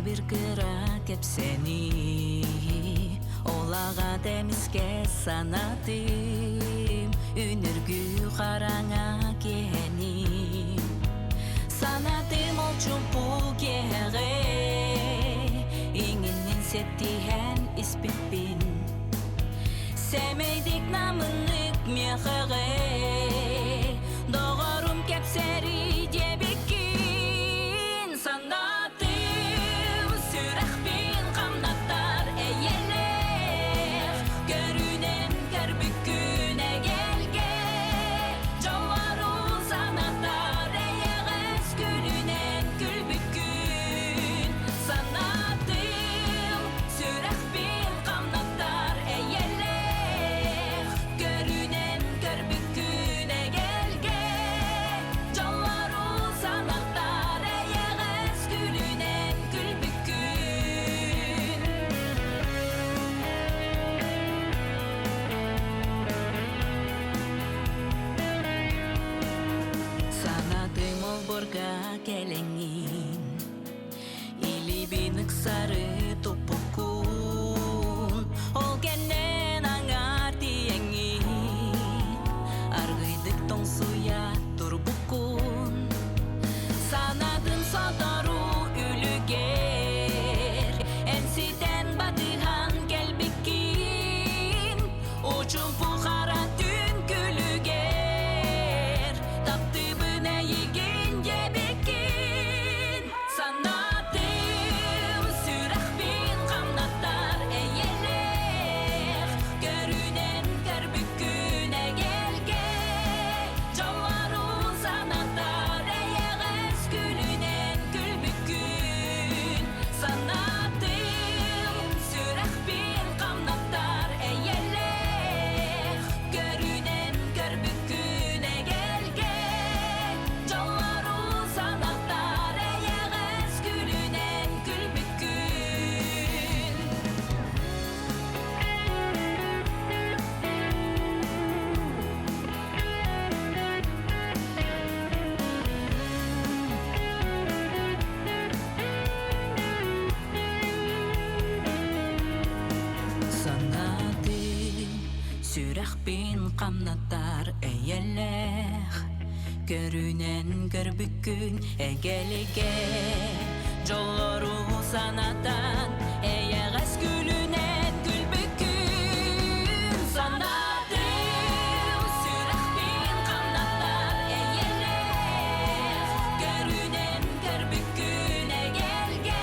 бир кыра кэпсэни Ол аҕа эмискэ санатым Үнүргү хараҥа киэһэни Санатым ол чумпу киэһэҕэ Иҥиннин сэттиһэн испиппин Сэмэйдик намыннык миэхэҕэ Доҕорум кэпсэри диэбиккин Санатым сүрэхпин хамнаттар эйэлээх Көрүнэн көрбүккүн эгэлгэ Дьоллору санатар эйэҕэс күлүнэн күлбүккүн Санатым сүрэхпин хамнаттар эйэлээх Көрүнэн көрбүккүн эгэлгэ Дьоллору санатар эйэҕэс күлүнэн күлбүккүн Санатым олборга кэлэҥҥин Илиибин ыксары туппуккун Ол кэннэн аҥаар тиийэҥҥин Аргыйдык тоҥсуйа турбуккун Санатын сотору үлүгэр Эн ситэн батыһан кэлбиккин Учумпу хара түн күлүгэр Таптыыбын эйигин диэбиккин Санатым сүрэхпин хамнаттар эйэлээх Көрүнэн көрбүккүн эгэлгэ Дьоллору санатар эйэҕэс күлүнэн күлбүккүн Санатым сүрэхпин хамнаттар эйэлээх Көрүнэн көрбүккүн эгэлгэ Дьоллору санатар эйэҕэс күлүнэн күлбүккүн Санаатым сүрэхпин хамнатар эйэлээх Көрүнэн көрбүккүн эгэлигэ Дьоллору санатан эйэҕэс күлүнэн күлбүккүн Санаатым сүрэхпин хамнатар эйэлээх Көрүнэн көрбүккүн эгэлгэ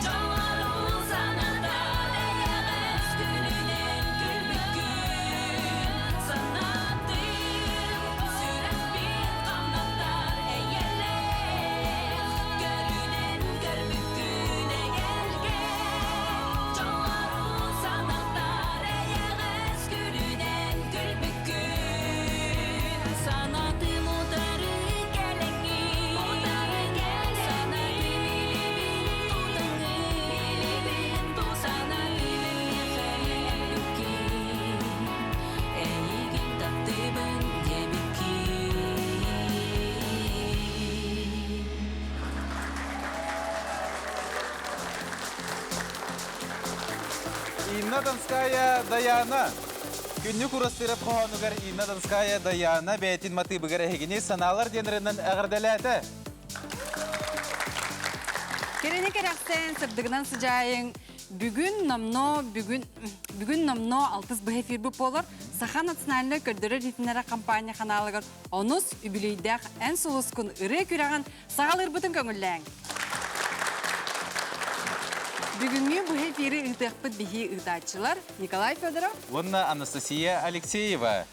Дьоллору санатар эйэҕэс күлүнэн күлбүккүн Санаатым сүрэхпин хамнатар эйэлээх Көрүнэн көрбүккүн эгэлгэ Дьоллору санатар эйэҕэс күлүнэн күлбүккүн Санатым утары кэлэҥҥин Утары кэлэҥҥин Илибин тутаҥын Илибин тутаҥын Эйигин таптыыбын диэбиккин Инна Донская Даяна. Күннүк Урастырап хоһоонугар Инна Донская Даяна бэйэтин матыыбыгар эһигини санаалар диэнэринэн эҕэрдэлээтэ. Кэрэни кэрэхсээн, сырдыгынан сыдьаайыҥ. Бүгүн номно бүгүн бүгүн номно алтыс быһа эфирбит буолар. Саха национальнай көрдөрөр иһитиннэрэр компания ханаалыгар онус үбүлүйдээх эн сулускун ырыа күрэҕин саҕалыырбытын көҥүллээҥ. Бүгүҥҥү быһа эфири ыытыахпыт биһи ыытааччылар Николай Федоров уонна Анастасия Алексеева.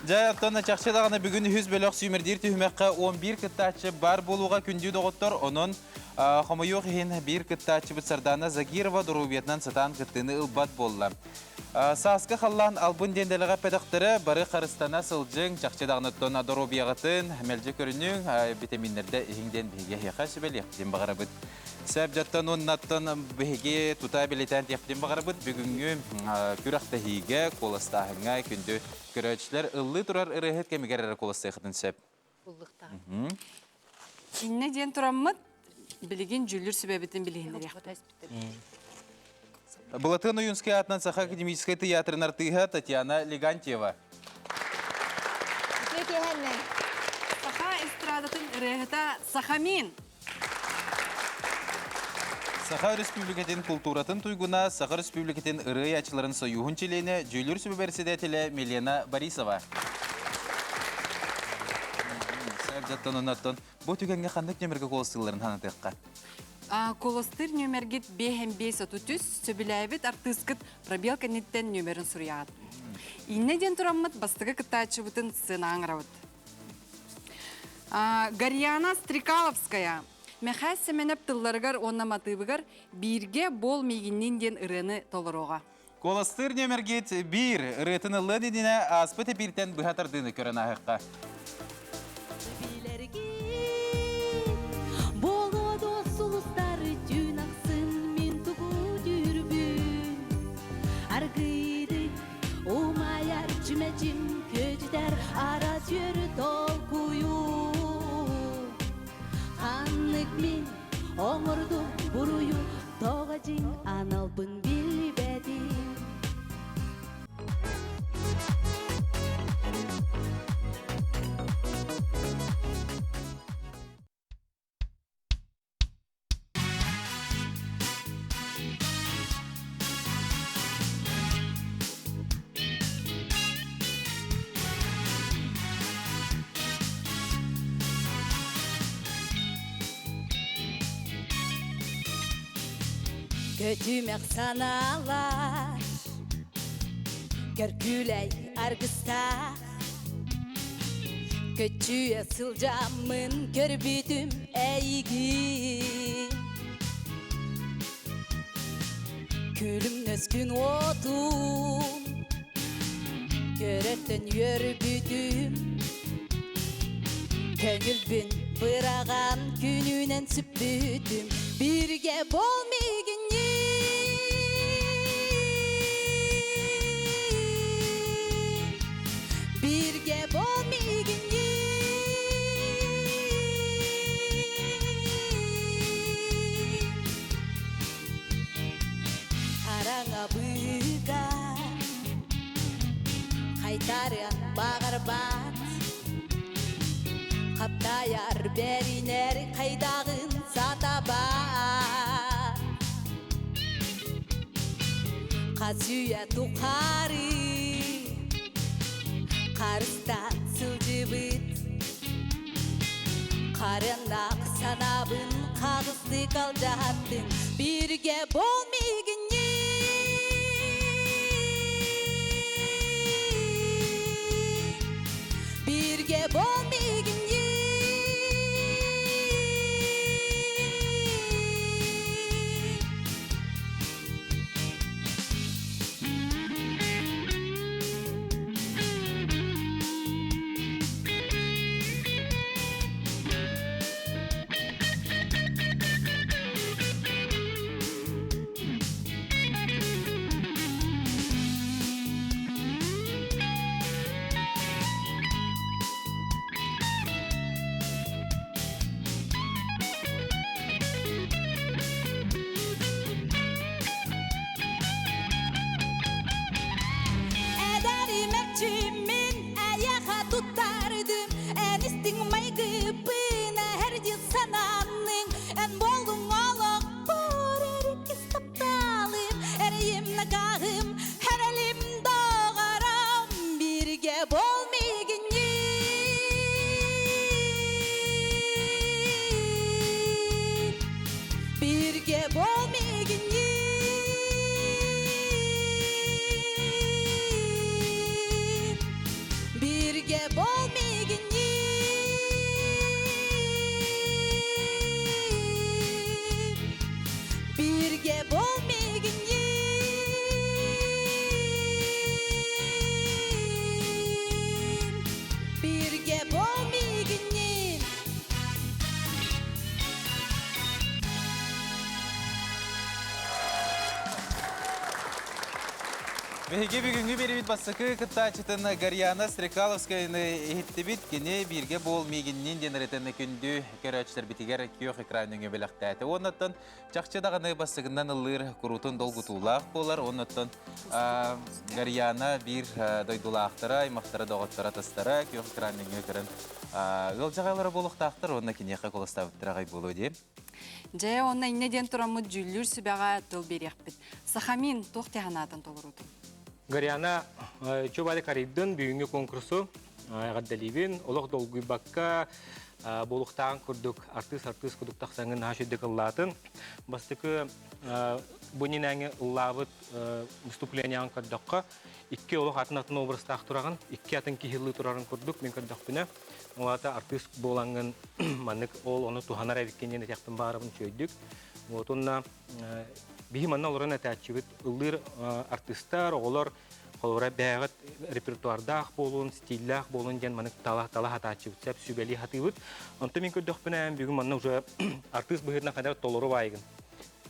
Дьэ, оттон чахчы даҕаны бүгүн үһүс бөлөх сүүмэрдиир түһүмэххэ 11 кыттааччы баар буолууга күндү доҕоттор. Онон хомойуох иһин биир кыттааччыбыт Сардана Загирова доруобуйатынан сатаан кыттыыны ылбат буолла. Сааскы халлаан албын диэн дэлэҕэ эппэтэхтэрэ, бары харыстана сылдьыҥ, чахчы даҕаны оттон доруобуйаҕытын мэлдьи көрүнүҥ, витаминнэрдэ иһиҥ диэн биһиги эһиэхэ сүбэлиэхпитин баҕарабыт. Сөп дьоттон уоннаттан биһиги тута билитэн тиэхпитин баҕарабыт. Бүгүҥҥү күрэхтэһиигэ, куоластааһыҥҥа күндү көрөөччүлэр ыллыы турар ырыаһыт кэмигэр эрэ куоластыаххытын сөп. Иннэ диэн тураммыт. Билигин дьүүллүүр сүбэбитин билиһиннэриэхпит. Былатыан Ойуунскай аатынан Саха академическай тыйаатырын артыыһа Татьяна Легантьева. Үтүө киэһэннэн. Саха эстрадатын ырыаһыта Сахамин. Саха Республикатын култууратын туйгуна, Саха Республикатын ырыа Союһун чилиэнэ, дьүүллүүр сүбэ бэрэссэдээтэлэ Милена Борисова. Сәбжаттан оннаттан бу түгэҥҥэ ханнык нөмергэ куоластыылларын санатыахха. Куоластыыр нүөмэргит 5 5 33 сөбүлээбит артыыскыт пробел кэнниттэн нүөмэрин суруйаҕыт. Иннэ диэн тураммыт бастакы кыттааччыбытын сценаҕа ыҥырабыт. Гарьяна Стрекаловская Мэхээс Сэмэнэп тылларыгар уонна матыыбыгар «Бииргэ буол миигинниин» диэн ырыаны толоруоҕа. Куоластыыр нүөмэргит биир ырыатын ыллыан иннинэ ааспыт эпииртэн быһа тардыыны көрөн ааһыахха. Билэргит болодо сулустары түүн ахсын мин тугу түүрбүн аргыйдык умайар чүмэчим көтүтэр ара сүөрү толкую ханнык мин оҥордум буруйу тоҕо дьиҥ аналбын билбэтим. Көтүмэх санаалар Көркүлэй аргыстаах Көччүйэ сылдьаммын көрбүтүм эйигин Күлүмнэс күн уотун Көрөттөн үөрбүтүм Көңүлбүн быраҕан күнүнэн сүппүтүм Бииргэ бол миигинниин Бииргэ бол миигинниин Хараҥа быыга Хайтарыан баҕарбат Хаптайар бэринэр хайдаҕын сатабат Хас үйэ тухары Харыстан сылдьыбыт Харыннах санаабын хаҕыстык алдьаттың Бииргэ бол миигинниин Бииргэ бол миигинниин. Биһиги бүгүҥҥү биэрибит бастакы кыттааччытын Гарьяна Стрекаловскаяны иһиттибит. Кини бииргэ буол миигинниин диэн ырытыны күндү көрөөччүлэрбитигэр күөх экран өҥө бэлэхтээтэ. Уоннаттан чахчы даҕаны бастакынан ыллыыр куруутун долгутуулаах буолар. Уоннаттан Гарьяна биир дойдулаахтара, аймахтара, доҕотторо, атастара күөх экран өҥө көрөн ыалдьаҕайлара буолуохтаахтар уонна киниэхэ куоластаабыттара аҕай буолуо дии. Дьэ, уонна инньэ диэн тураммыт дьүүллүүр сүбэҕэ тыл биэриэхпит. Сахамин туох тиһанаатын толорутун? Горяна чубали карыйдын бүгүҥҥү конкурсу эҕэрдэлиибин. Олох долгуйбакка буолуохтааҕын курдук артыыс-артыыс курдук тахсаҥҥын наһаа үчүгэйдик ыллаатын. Бастакы бу нинээҥи ыллаабыт выступлениеҕын көрдөххө, икки олох атын-атын образтаах тураҕын, икки атын киһи ыллыы турарын курдук мин көрдөхпүнэ, Ол аата артыыс буолаҥҥын маннык ол ону туһанар эбиккин диэн этиэхпин баарабын үчүгэйдик. Вот уонна биһи манна олорон этээччибит ыллыыр артыыстар, оҕолор холобура бэйэҕит репертуардаах буолун, стиллээх буолун диэн маннык тала тала хатааччыбыт, сөп сүбэлии хатыыбыт. Онтон мин көрдөхпүнэ бүгүн манна уже артыыс быһыытынан хайдах толору баайгын.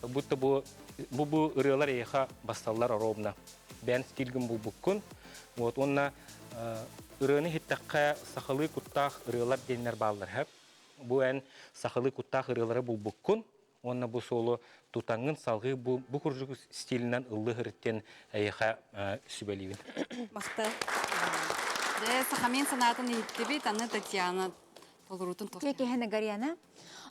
Будто бу бу бу ырыалар эйиэхэ басталлар ровно. Бэйэн стилгин булбуккун. Вот уонна ырыаны иһиттэххэ сахалыы куттаах ырыалар диэннэр бааллар һэп. Бу эн сахалыы куттаах ырыалары булбуккун уонна бу суолу тутаҥҥын салҕыы бу бу курдук стилинэн ыллыы сырыт диэн эйиэхэ сүбэлиибин. Махтал. Дьэ, Сахамин санаатын иһиттибит, аны Татьяна толоруутун Дьэ, киһини Гарьяна.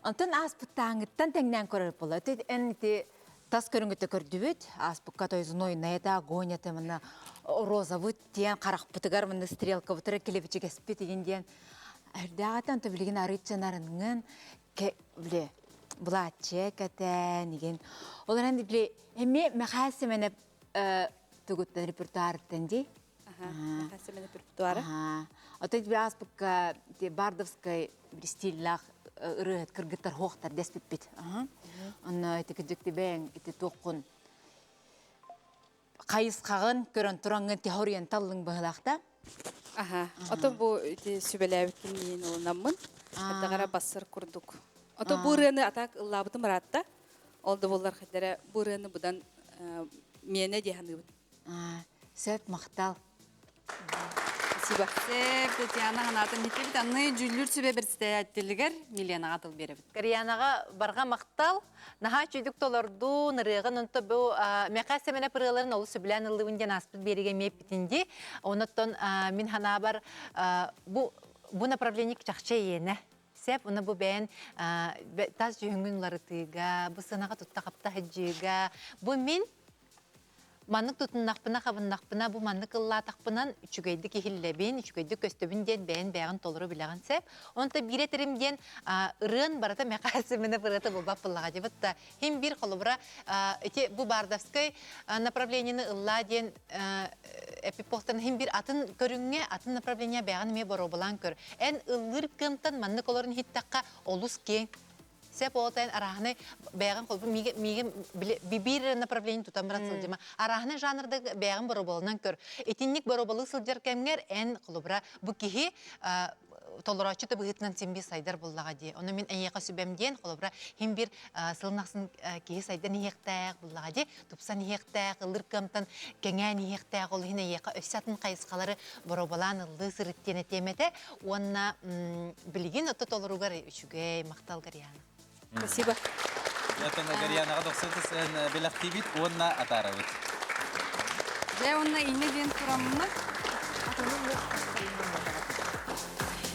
Онтон ааспыттааҥҥыттан тэҥнээн көрөр буолла. Эн ити тас көрүҥүтэ көрдүбүт. Ааспыкка тойзунойная да агония мына розовый диэн харахпытыгар мына стрелкабытыра килэбичигэспит игин диэн эрдээҕитэн то билигин арыыччанарынгын биле былааччыа кэтээн игин ол эрэн биле эмиэ Мэхээс Сэмэнэп тугуттан репертуарыттан дии Мэхээс Сэмэнэп репертуара Отой би ааспыкка бардовскай стиллаах ырыаһыт кыргыттар хуохтар дэспиппит. Онно ити кырдьыкты бэйэҥ ити туоххун хайысхаҕын көрөн тураҥҥын теориያን таллыҥ быһылаах да? Аха. Ото бу ити сүбэлээбиккин иин ылынаммын. Хайдах бассар курдук. Ото бу ырыаны атак ыллаабытым ыраатта. Ол да буоллар хайдара бу ырыаны будан миэнэ дии саныыбын. Сөп, махтал. Спасибо. Сөп, Татьяна санаатын иһиттибит. Аны дьүүллүүр сүбэ председателигэр Миленаҕа тыл биэрэбит. Карьянаҕа барҕа махтал. Наһаа үчүгдүк толордун, ырыаҕын онто бу Мэхээс Сэмэнэп ырыаларын олус сөбүлээн ыллыбын диэн ааспыт биэригэ эмиэ эппитин дии. Онуттан мин санаабар бу бу направление чахчы эйиэнэ. Сеп, уна бу бэйэн тас дьүһүҥҥүн уларытыыга, бу сыанаҕа тутта-хапта сылдьыыга, бу мин Маннык тутуннахпына-хабыннахпына, бу маннык ыллаатахпынан үчүгэйдик иһиллэбин, үчүгэйдик көстөбүн диэн бэйэн бэйэҕин толору билэҕин сөп. Онто биир этэрим диэн ырыан барыта мэхээс именно ырыата буолбат буоллаҕа дии. Бытта хим биир холобура ити бу бардовскай направлениены ыллаа диэн эпипохтан хим биир атын көрүҥҥэ, атын направление бэйэҕин эмиэ боруобалаан көр. Эн ыллыыр кыамтан маннык олорон иһиттэххэ олус киэҥ Сеп оотайын арааһынай бэйэҕин холбу миигин биир направление тутан баран сылдьыма. Арааһынай жанрда бэйэҕин боруобаланан көр. Итинник боруобалыы сылдьар кэмҥэр эн холобура бу киһи толорооччу да быһыытынан син биир сайдар буллаҕа дии. Ону мин эйиэхэ сүбэм диэн холобура хим биир сылын ахсын киһи сайдан иһиэхтээх буллаҕа дии, тупсан иһиэхтээх, ыллыр кыамтан кэҥээн иһиэхтээх, ол иһин эйиэхэ өссө атын хайысхалары боруобалаан ыллыы сырыт диэн этиэм этэ. Уонна билигин ото толоругар үчүгэй, махтал Гарьяна. Спасибо. Оттон Гарьянаҕа дохсун бэлэхтиибит уонна атаарабыт. Дьэ, уонна иннэ диэн тураммыт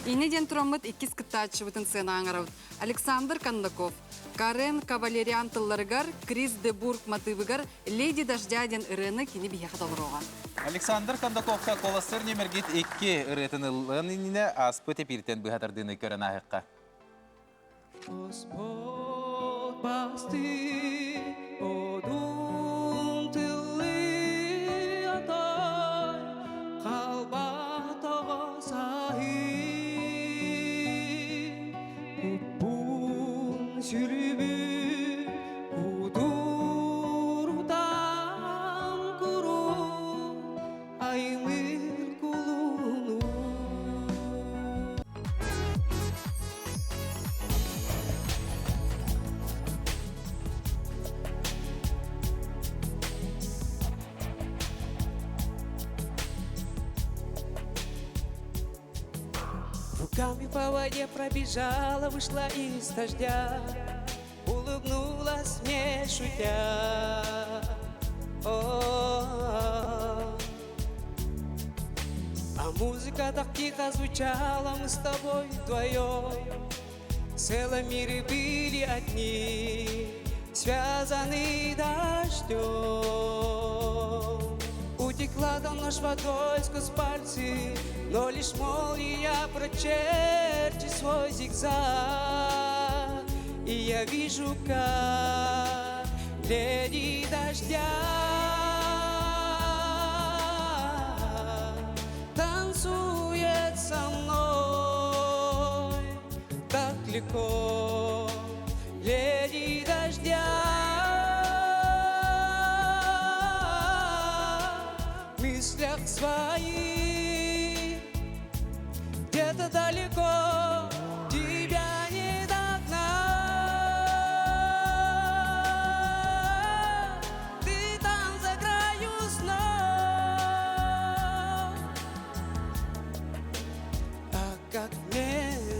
Иннэ диэн тураммыт иккис кыттааччыбытын сыанаҕа ыҥырабыт. Александр Кондаков, Карен Кавалериан тылларыгар Крис де Бург матыыбыгар «Леди дождя» диэн ырыаны кини биһиэхэ толоруоҕа. Александр Кондаковка Колосыр нөмергит икки ырыатын ыллыан иннинэ ааспыт эпииртэн быһа тардыыны көрөн ааһыахха. Господь пастырь, одун тыллы атай, халбатаҕа саһы. Куппун сүрүбүн кутурутан куру аймыр кулуну. Кругами по воде пробежала, вышла из дождя, Улыбнулась мне, шутя. О-о-о. А музыка так тихо звучала, мы с тобой вдвоем. В целом мире были одни, связаны дождем. Утекла там ночь водой сквозь пальцы, но лишь молния прочертит свой зигзаг. И я вижу, как леди дождя танцует со мной так легко. Леди дождя в мыслях своих где-то далеко тебя не догнать. Ты там за краю снов. А как мне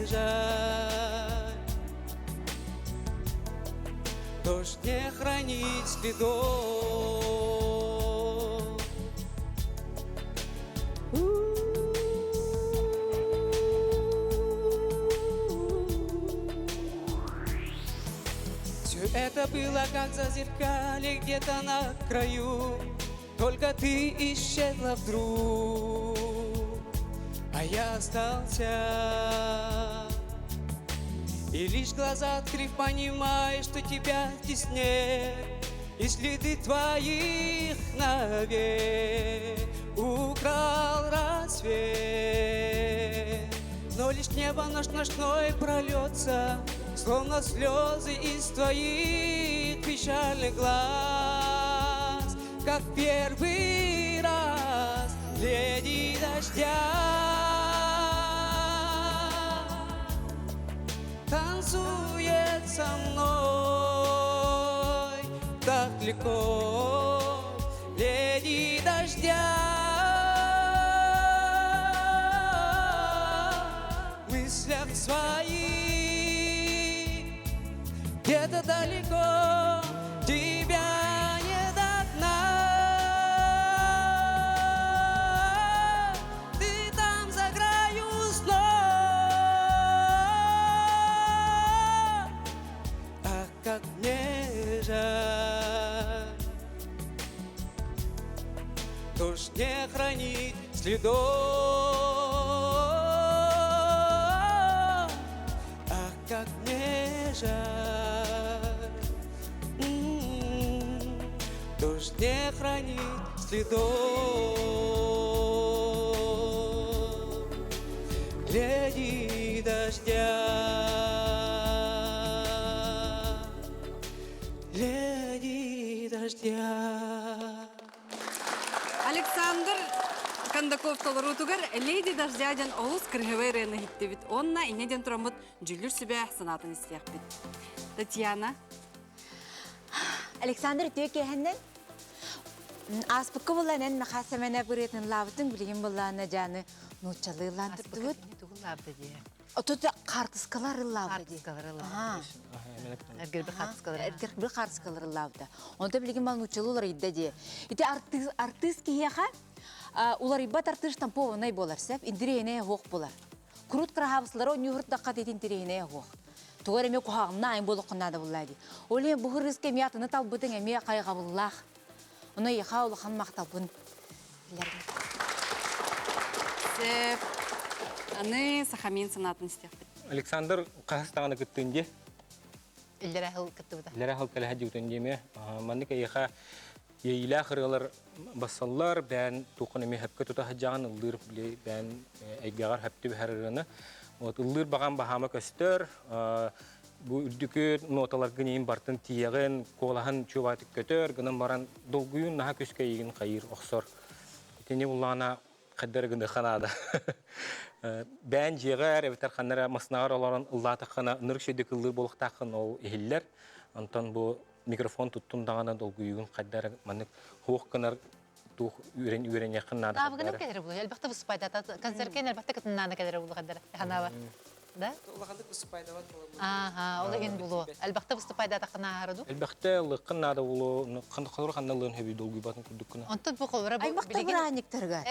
жаль, дождь не хранит следов. Все это было как за зеркале где-то на краю. Только ты исчезла вдруг, а я остался. И лишь глаза открыв, понимаешь, что тебя здесь нет. И следы твоих навек украл рассвет. Но лишь небо наш ночной прольется, Словно слезы из твоих печальных глаз, Как первый раз леди дождя танцует со мной так легко, леди дождя. В мыслях своих где-то далеко тебя не догнать. Ты там за краю снов. Ах, как мне жаль, дождь не хранит следов. Ах, как мне жаль, дождь не хранит следов. Леди дождя, леди дождя. Александр Кондаков толоруутугар Леди Дождя диэн олус кырыһыбай ырыаны иһиттибит. Онна инньэ диэн тураммыт дьүүллүүр сүбэ санаатын истиэхпит. Татьяна. Александр үтүө киэһэннэн ааспыкка булан эн махаа сэмэнэ бырыатын лаабытын билигин буллаана дьааны нууччалыы ылаан турдубут. Отут хаартыскалар ыллаабыта дии. Хаартыскалар ыллаабыта. Эргирби хаартыскалар. Эргирби хаартыскалар ыллаабыта. Онто билигин мал нууччалыы уларыйда дии. Ити артыыс артыыс киһиэхэ уларыйбат артыыс штампованный буолар сөп, интириэһинэй оһуох буолар. Курут кыраһаабыслары онньуһурдахха ити интириэһинэй оһуох. Тугар эмиэ куһаҕанна айын буолуоххун наада буллаа дии. Ол иһин бу хырыыска эмиэ атыны талбытыҥ эмиэ хайҕабыллаах. Ону эйиэхэ улахан махталбын биллэрбин. Сөп. Аны Сахамин санаатын истиэхпит. Александр хаһыс даҕаны кыттыын дии. Иллэрэ сыл кыттыбыта. Иллэрэ сыл кэлэһэ дьиутун диэмэ. Маннык эйиэхэ иэйиилээх ырыалар бассаллар, бээн туоххун эмиэ хөпкө тута сылдьаҕын, ыллыыр били бээн эйгэҕэр хөп түбэһэр ырыаны. Вот ыллыыр баҕам баһаама көстөр, бу үрдүкү ноталаргын иин бартын тиийэҕин, куолаһын чуобаатык көтөр, гынан баран долгуйун наһаа күскэ эйигин хайыыр охсор. Итини буллаҕына хайдары гыныахха наада. Бээн дьиэҕэр эбэтэр ханна эрэ маснаҕар олорон ыллаатаххына ынырык сирдик ыллыыр буолуохтааххын ол иһиллэр. Онтон бу микрофон туттун даҕаны долгуйугун хайда эрэ маннык хуох гынар. туох үөрэниэххин наада. Навыгынан кэлэр булу. Элбэхтэ выступайдата концертке элбэхтэ кытыннаана кэлэр булу хаддар. Ханаба. Да? Улаханнык выступайдабат буолабын. Ага, ол иһин булу. Элбэхтэ выступайдата ханаараду. Элбэхтэ лыккын наада булу, холор ханналыын хөбүй долгуйбатын курдук кына. Онтон бу холора бу Аймахта бырааниктарга.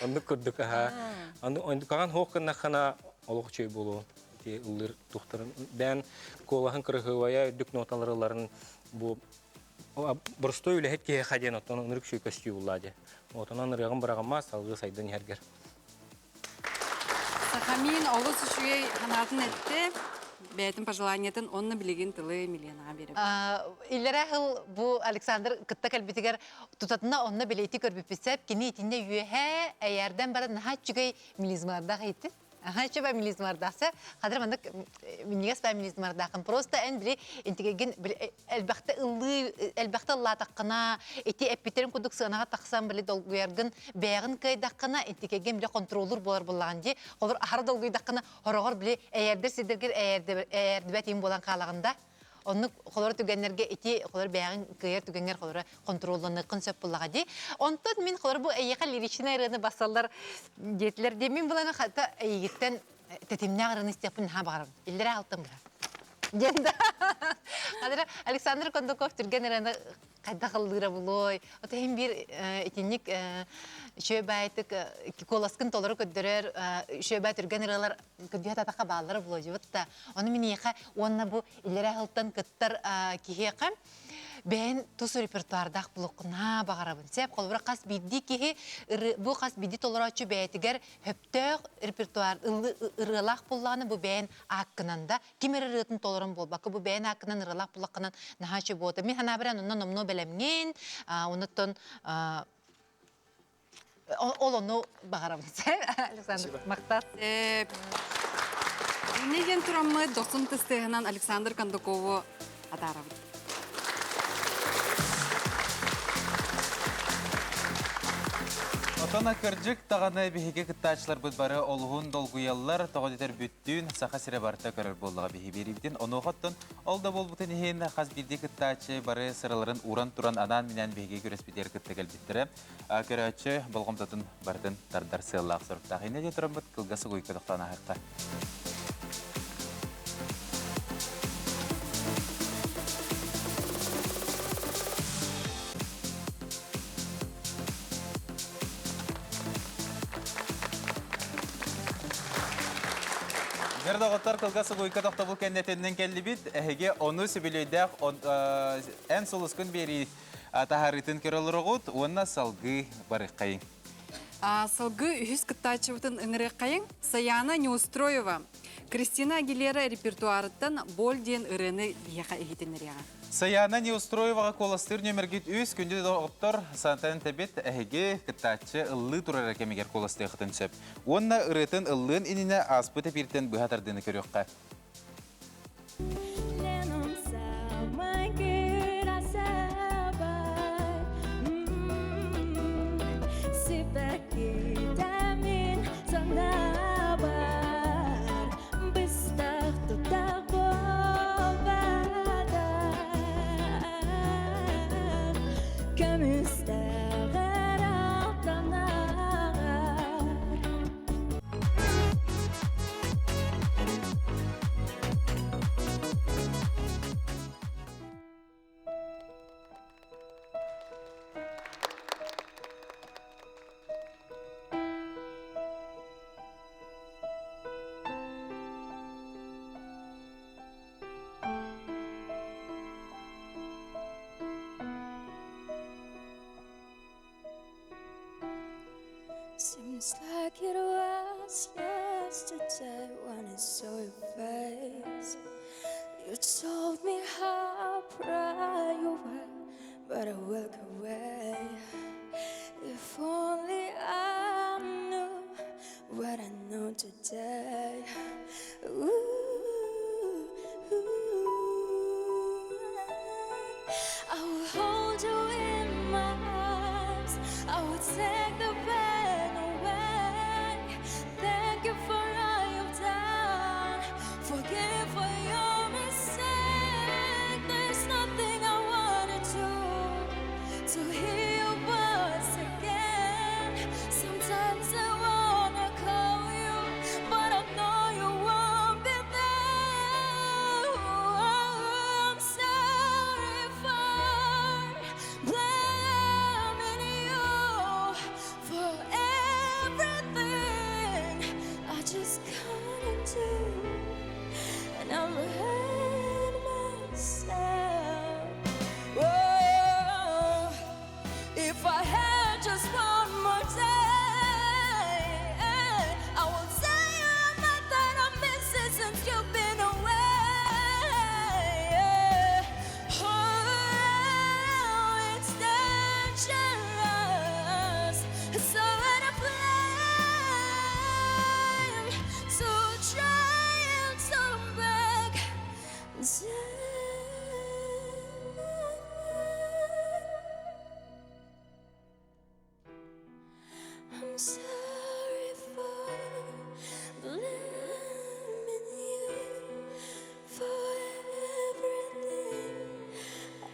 Оннук курдук аха. Онду каган хоох кыннаххана олох үчүгэй буолуо. Ити ыллыр тухтарын бээн куолаһын кырыһыыбайа үрдүк ноталарыларын бу боростуой үлэһит киһиэхэ диэн оттон ынырык үчүгэй көстүү буллаа дии. Отонон ырыаҕын быраҕыма салгыы сайдан иһэргэр. Сахамин олус үчүгэй санаатын эттэ, бэйэтин пожеланиетын онно билигин тылы Миленаҕа биэрэбин. Иллэрээ сыл бу Александр кытта кэлбитигэр тутатына онно билэти көрбүппүт сөп. Кини итиннэ үөһээ эйээрдэн баран наһаа үчүгэй мелизмардаах иһиттин. Аха үчүгэй мелизмардаах сөп. Хадыр маннык минньигэс баа мелизмардаахын. Просто эн били интигэгин элбэхтэ ыллыы элбэхтэ ыллаатаххына ити эппиттерин курдук сыанаҕа тахсан били долгуйаргын бэйэҕин кыайдаххына интикэгин били контроллуур буолар буоллаҕын дии. Холор аһара долгуйдаххына хороҕор били эйэрдэр сирдэргэр эйэрдибэт им буолан хаалаҕын да. Оннук холор түгэннэргэ ити холор бэйэҕин кыайар түгэҥҥэр холоро контролланыаххын сөп буоллаҕа дии. Онтон мин холор бу эйиэхэ лиричнэй ырыаны бассаллар диэтилэр дии. Мин буланы хата эйигиттэн тэтимнээх ырыаны истиэхпин наһаа баҕарабын. Иллэрээ алтан быһа. Диэн да. Хадыра Александр Кондаков түргэн ырыаны хайдах ыллыыра булуой. Ото иһин биир итинник үчүгэй баайтык куоласкын толору көрдөрөр үчүгэй баай түргэн ырыалар көрдүһэ татахха бааллара булуодьубут да. Ону миниэхэ уонна бу иллэрээ сылтан кыттар киһиэхэ бэйэн тус репертуардаах булуоххун баҕарабын. Сеп холобура хас биирдии киһи бу хас биирдии толорооччу бэйэтигэр хөптөөх репертуар ырыалаах буллаҕына бу бэйэн ааккынан да ким эрэ ырыатын толорон буолбакка бу бэйэн ааккынан ырыалаах буллаххынан наһаа үчүгэй буолта. Мин санаабар онно номнуо бэлэмҥин, онуттан ол ону баҕарабын. Александр махтал. Инне диэн тураммыт дохсун тыстыаһынан Александр Кондакову атаарабыт. Отон кырдьык даҕаны биһиги кыттааччыларбыт бары олуһун долгуйаллар, тоҕо дэтэр бүттүүн Саха сирэ барыта көрөр буоллаҕа биһи биэриибитин. Онуоха оттон ол да буолбутун иһин хас биирдии кыттааччы бары сыраларын ууран туран анаан-минээн биһиги күрэспитигэр кытта кэлбиттэрэ. Көрөөччү болҕомтотун барытын тардар сыаллаах соруктаах. Иннэ диэн тураммыт кылгас угуйка тохтоон ааһыахха. Дьэр доҕоттор кылгас угуйка тохтобул кэннэтинэн кэллибит. Эһиги ону сүбүлүйдээх эн сулускун биэрии таһаарыытын көрө олороҕут уонна салгыы барыаххайыҥ. Салгыы үһүс кыттааччыбытын ыҥырыаххайыҥ. Саяна Неустроева, Кристина Агилера репертуарыттан «Боль» диэн ырыаны биһиэхэ иһитиннэриэҕэ. Саяна Неустроеваҕа куоластыыр нүөмэргит үс күндү доҕоттор сантан тэбит эһиги кыттааччы ыллыы турар кэмигэр куоластыаххытын сөп. Уонна ырыатын ыллыан иннинэ ааспыт эпииртэн быһа тардыыны көрүөххэ. Seems like it was yesterday when I saw your face. You told me how proud you were, but I walked away. If only I knew what I know today. Ooh, ooh. I will hold you in my arms. I would take the pain away. Thank you for all you've done. Forgive for your mistake. There's nothing I wanna do to hear your voice.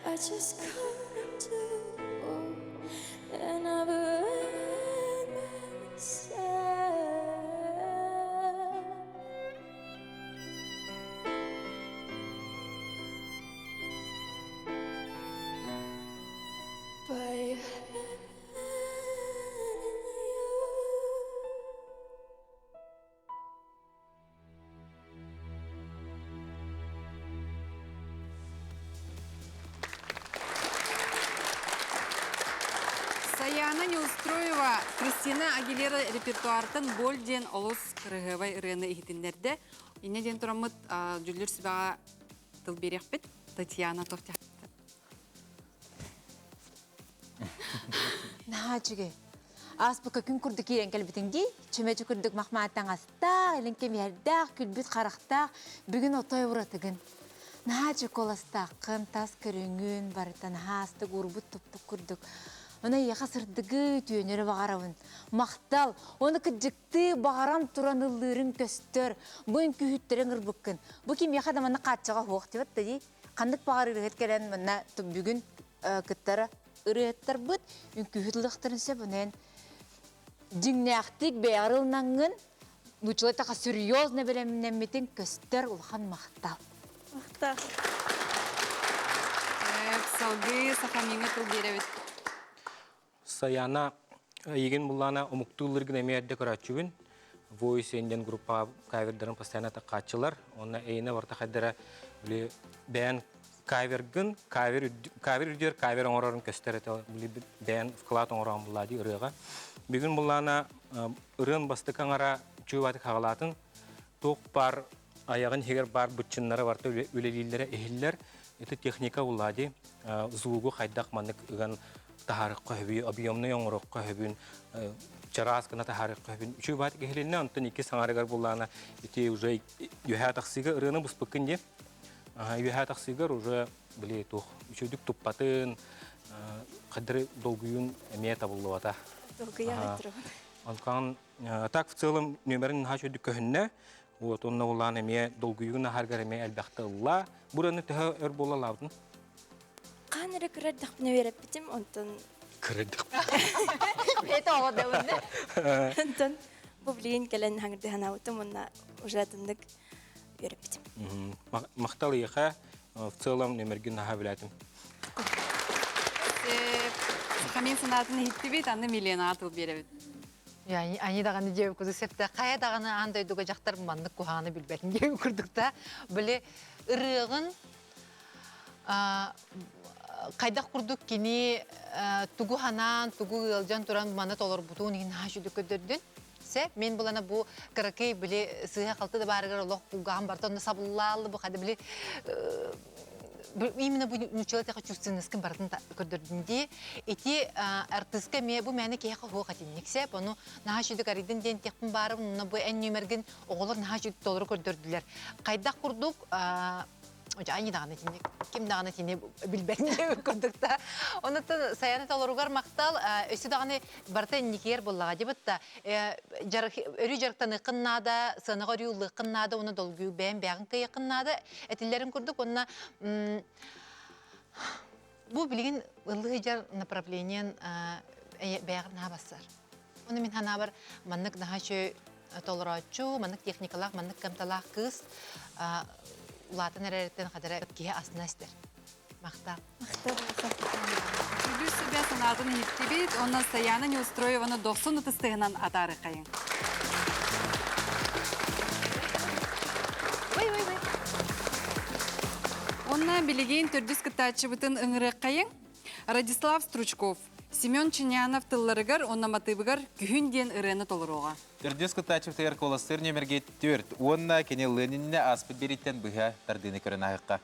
I just couldn't do, and I blame myself. By having you. Саяна Неустроева Кристина Агилера репертуартан Боль диэн олус кырыһыабай ырыаны иһитиннэрдэ. Инньэ диэн тураммыт дьүллүр сүбэҕэ тыл биэриэхпит. Татьяна Тохтя. Наһаа үчүгэй. Ааспыкка күн курдук киирэн кэлбитиҥ дии. Чүмэчи курдук махмаат таҥастаах, илин кэмиэрдээх, күлбүт харахтаах, бүгүн отой уратыгын. Наһаа чоколастааххын, тас көрүҥүн барыта наһаа астык уурбут-туппут курдук. Ону эйиэхэ сырдыгы, үтүөнү баҕарабын. Махтал! Ону кырдьыктыы баҕаран туран ыллыырыҥ көстөр. Бу үҥкүүһүттэри ыҥырбыккын. Бу кимиэхэ да манна хааччаҕа суох диэбит да дии. Ханнык баҕар ырыаһыт кэлэн манна бүгүн кыттара ырыаһыттарбыт үҥкүүһүт ылыахтарын сөп. Онон дьиҥнээхтик бэйэҕэр ылынаҥҥын нууччалыы таха серьезно бэлэмнэммитин көстөр улахан махтал. Махтал. Салгыы Сахамиҥа тыл биэрэбит. Саяна эйигин буллаана омуктуулларгын эмиэ эрдэ көрөөччүбүн. Voice диэн группа кавердарын постоянно таккааччылар. Онно эйине барта хайдара били бэйэн кавергын, кавер кавер үрдүөр кавер оҥорорун көстөр этэ били бэйэн вклад оҥороон буллаа дии ырыаҕа. Бүгүн буллаана ырыан бастакы аҥара чуубаты хаҕалаатын туох баар айаҕын иһигэр баар быччыннара барыта үлэлииллэрэ иһиллэр. Ити техника буллаа дии звугу хайдах маннык ыган таһаарыахха сөбүй, объемнай оҥоруохха сөбүн, чараас гына таһаарыахха сөбүн. Үчүгэй баат киһилиннэ, онтон икки саҥарыгар буллаана ити уже үөһээ тахсыыга ырыаны буспуккун дии. Үөһээ тахсыыгар уже били туох үчүгдүк туппатын, хадыры долгуйун эмиэ табыллыбата. Долгуйа турабын. Онтон так в целом нүөмэрин наһаа үчүгдүк көһүннэ. Вот онно улаан эмиэ долгуйуун аһаргар эмиэ элбэхтэ ылла. Бураны төһө өр буола лаабытын? Хаан эрэ кырардахпына үөрэппитим, онтон Кырардахпына. Это оҕо да Онтон бу билигин кэлэн хаҥырдыһанаабытым уонна уже атыннык үөрэппитим. Махтал иэхэ, в целом нөмергин наһаа билээтим. Хамин санаатын иһиттибит, аны Миленаҕа тыл биэрэбит. Ани даҕаны дьиэ курдук септе хайа даҕаны аан дойдуга дьахтар маннык куһаҕаны билбэтин диэн курдук да били ырыаҕын хайдах курдук кини тугу ханаан тугу ыалдьан туран маны толорбутун иһин наһаа үчүгдүк көрдөрдүн се мен булана бу кыракый били сыыһа халты да баарыгар олох кулгааҕым барыта онно сабыллааллы бу хада били именно бу нуччалыы тэхэ чувственноскын барытын көрдөрдүн дии ити артыыска эмиэ бу мээнэ киһиэхэ суох этинник сеп ону наһаа үчүгдүк арыйдын диэн тиэхпин баарыбын онно бу эн нүмергин оҕолор наһаа үчүгдүк толору көрдөрдүлэр хайдах курдук ани даҕаны итинник ким даҕаны итини билбэтин курдук да онуттан Саяна толоругар махтал өссө даҕаны барыта инникигэр буоллаҕа дибит да өрүү дьарыктаныаххын наада сыанаҕа өрүү ыллыаххын наада уонна долгуйу бэйэм бэйэҕин кыайыаххын наада этиллэрин курдук уонна бу билигин ыллыы дьар направлениен бэйэҕин наһаа бассар Уонна мин санаабар маннык наһаа үчүгэй толорооччу, маннык техникалаах, маннык кыамталаах кыыс улаатан эрэриттэн хадара киһи астына истэр. Махтал. Махтал. Үгүс сүбэ санаатын иһиттибит, онон Саяна Неустроеваны дохсун ытыстыһынан атаарыхайыҥ. Онна билигин төрдүс кыттааччыбытын ыҥырыаххайыҥ. Радислав Стручков, Семен Чинянов тылларыгар уонна матыыбыгар Күһүн диэн ырыаны толоруоҕа. Төрдүс кыттааччыбытыгар куоластыыр нүөмэргэ түөрт уонна кини Лениннэ ааспыт биэрииттэн быһа тардыыны көрөн ааһыахха.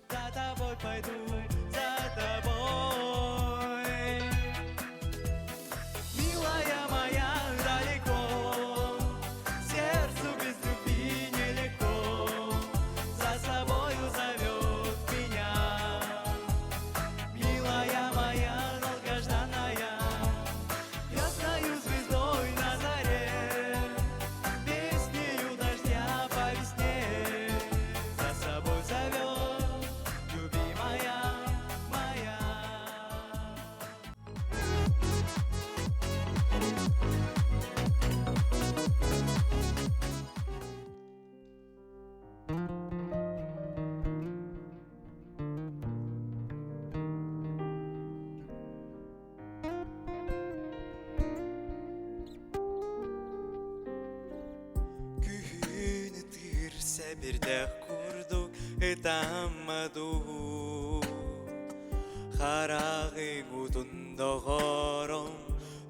За тобой пойду, за тобой. Милая моя, далеко, сердцу без любви нелегко. За собою зовет меня. Милая моя, долгожданная, я стою звездой на заре, песнею дождя по весне. За собой зовет любимая. Сэбирдэх курдук ытамма дуу Хараҕыҥ утун доҕорум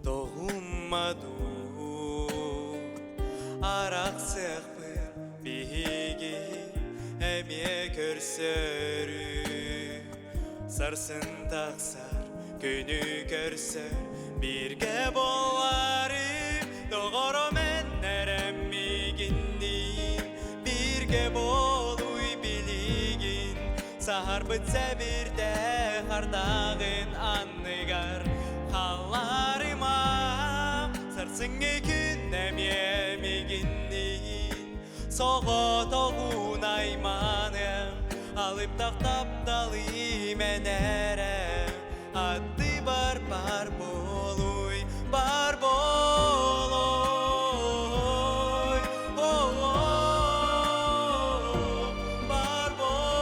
тоҕумма дуу Арахсыахпыт биһиги эмиэ көрсөрү Сарсын тахсар күнү көрсөр бииргэ буоларым доҕорум эннэрем миигинниин бииргэ буолуй билигин саһарбыт сэбирдэх ардааҕын анныгар халларыма сарсыҥҥы күн эмиэ миигинниин Соҕотоҕун айманыам, алыптах тапталы имэнэрэ, аттыбар бар буолуй, бар буолуй, бар буолуй.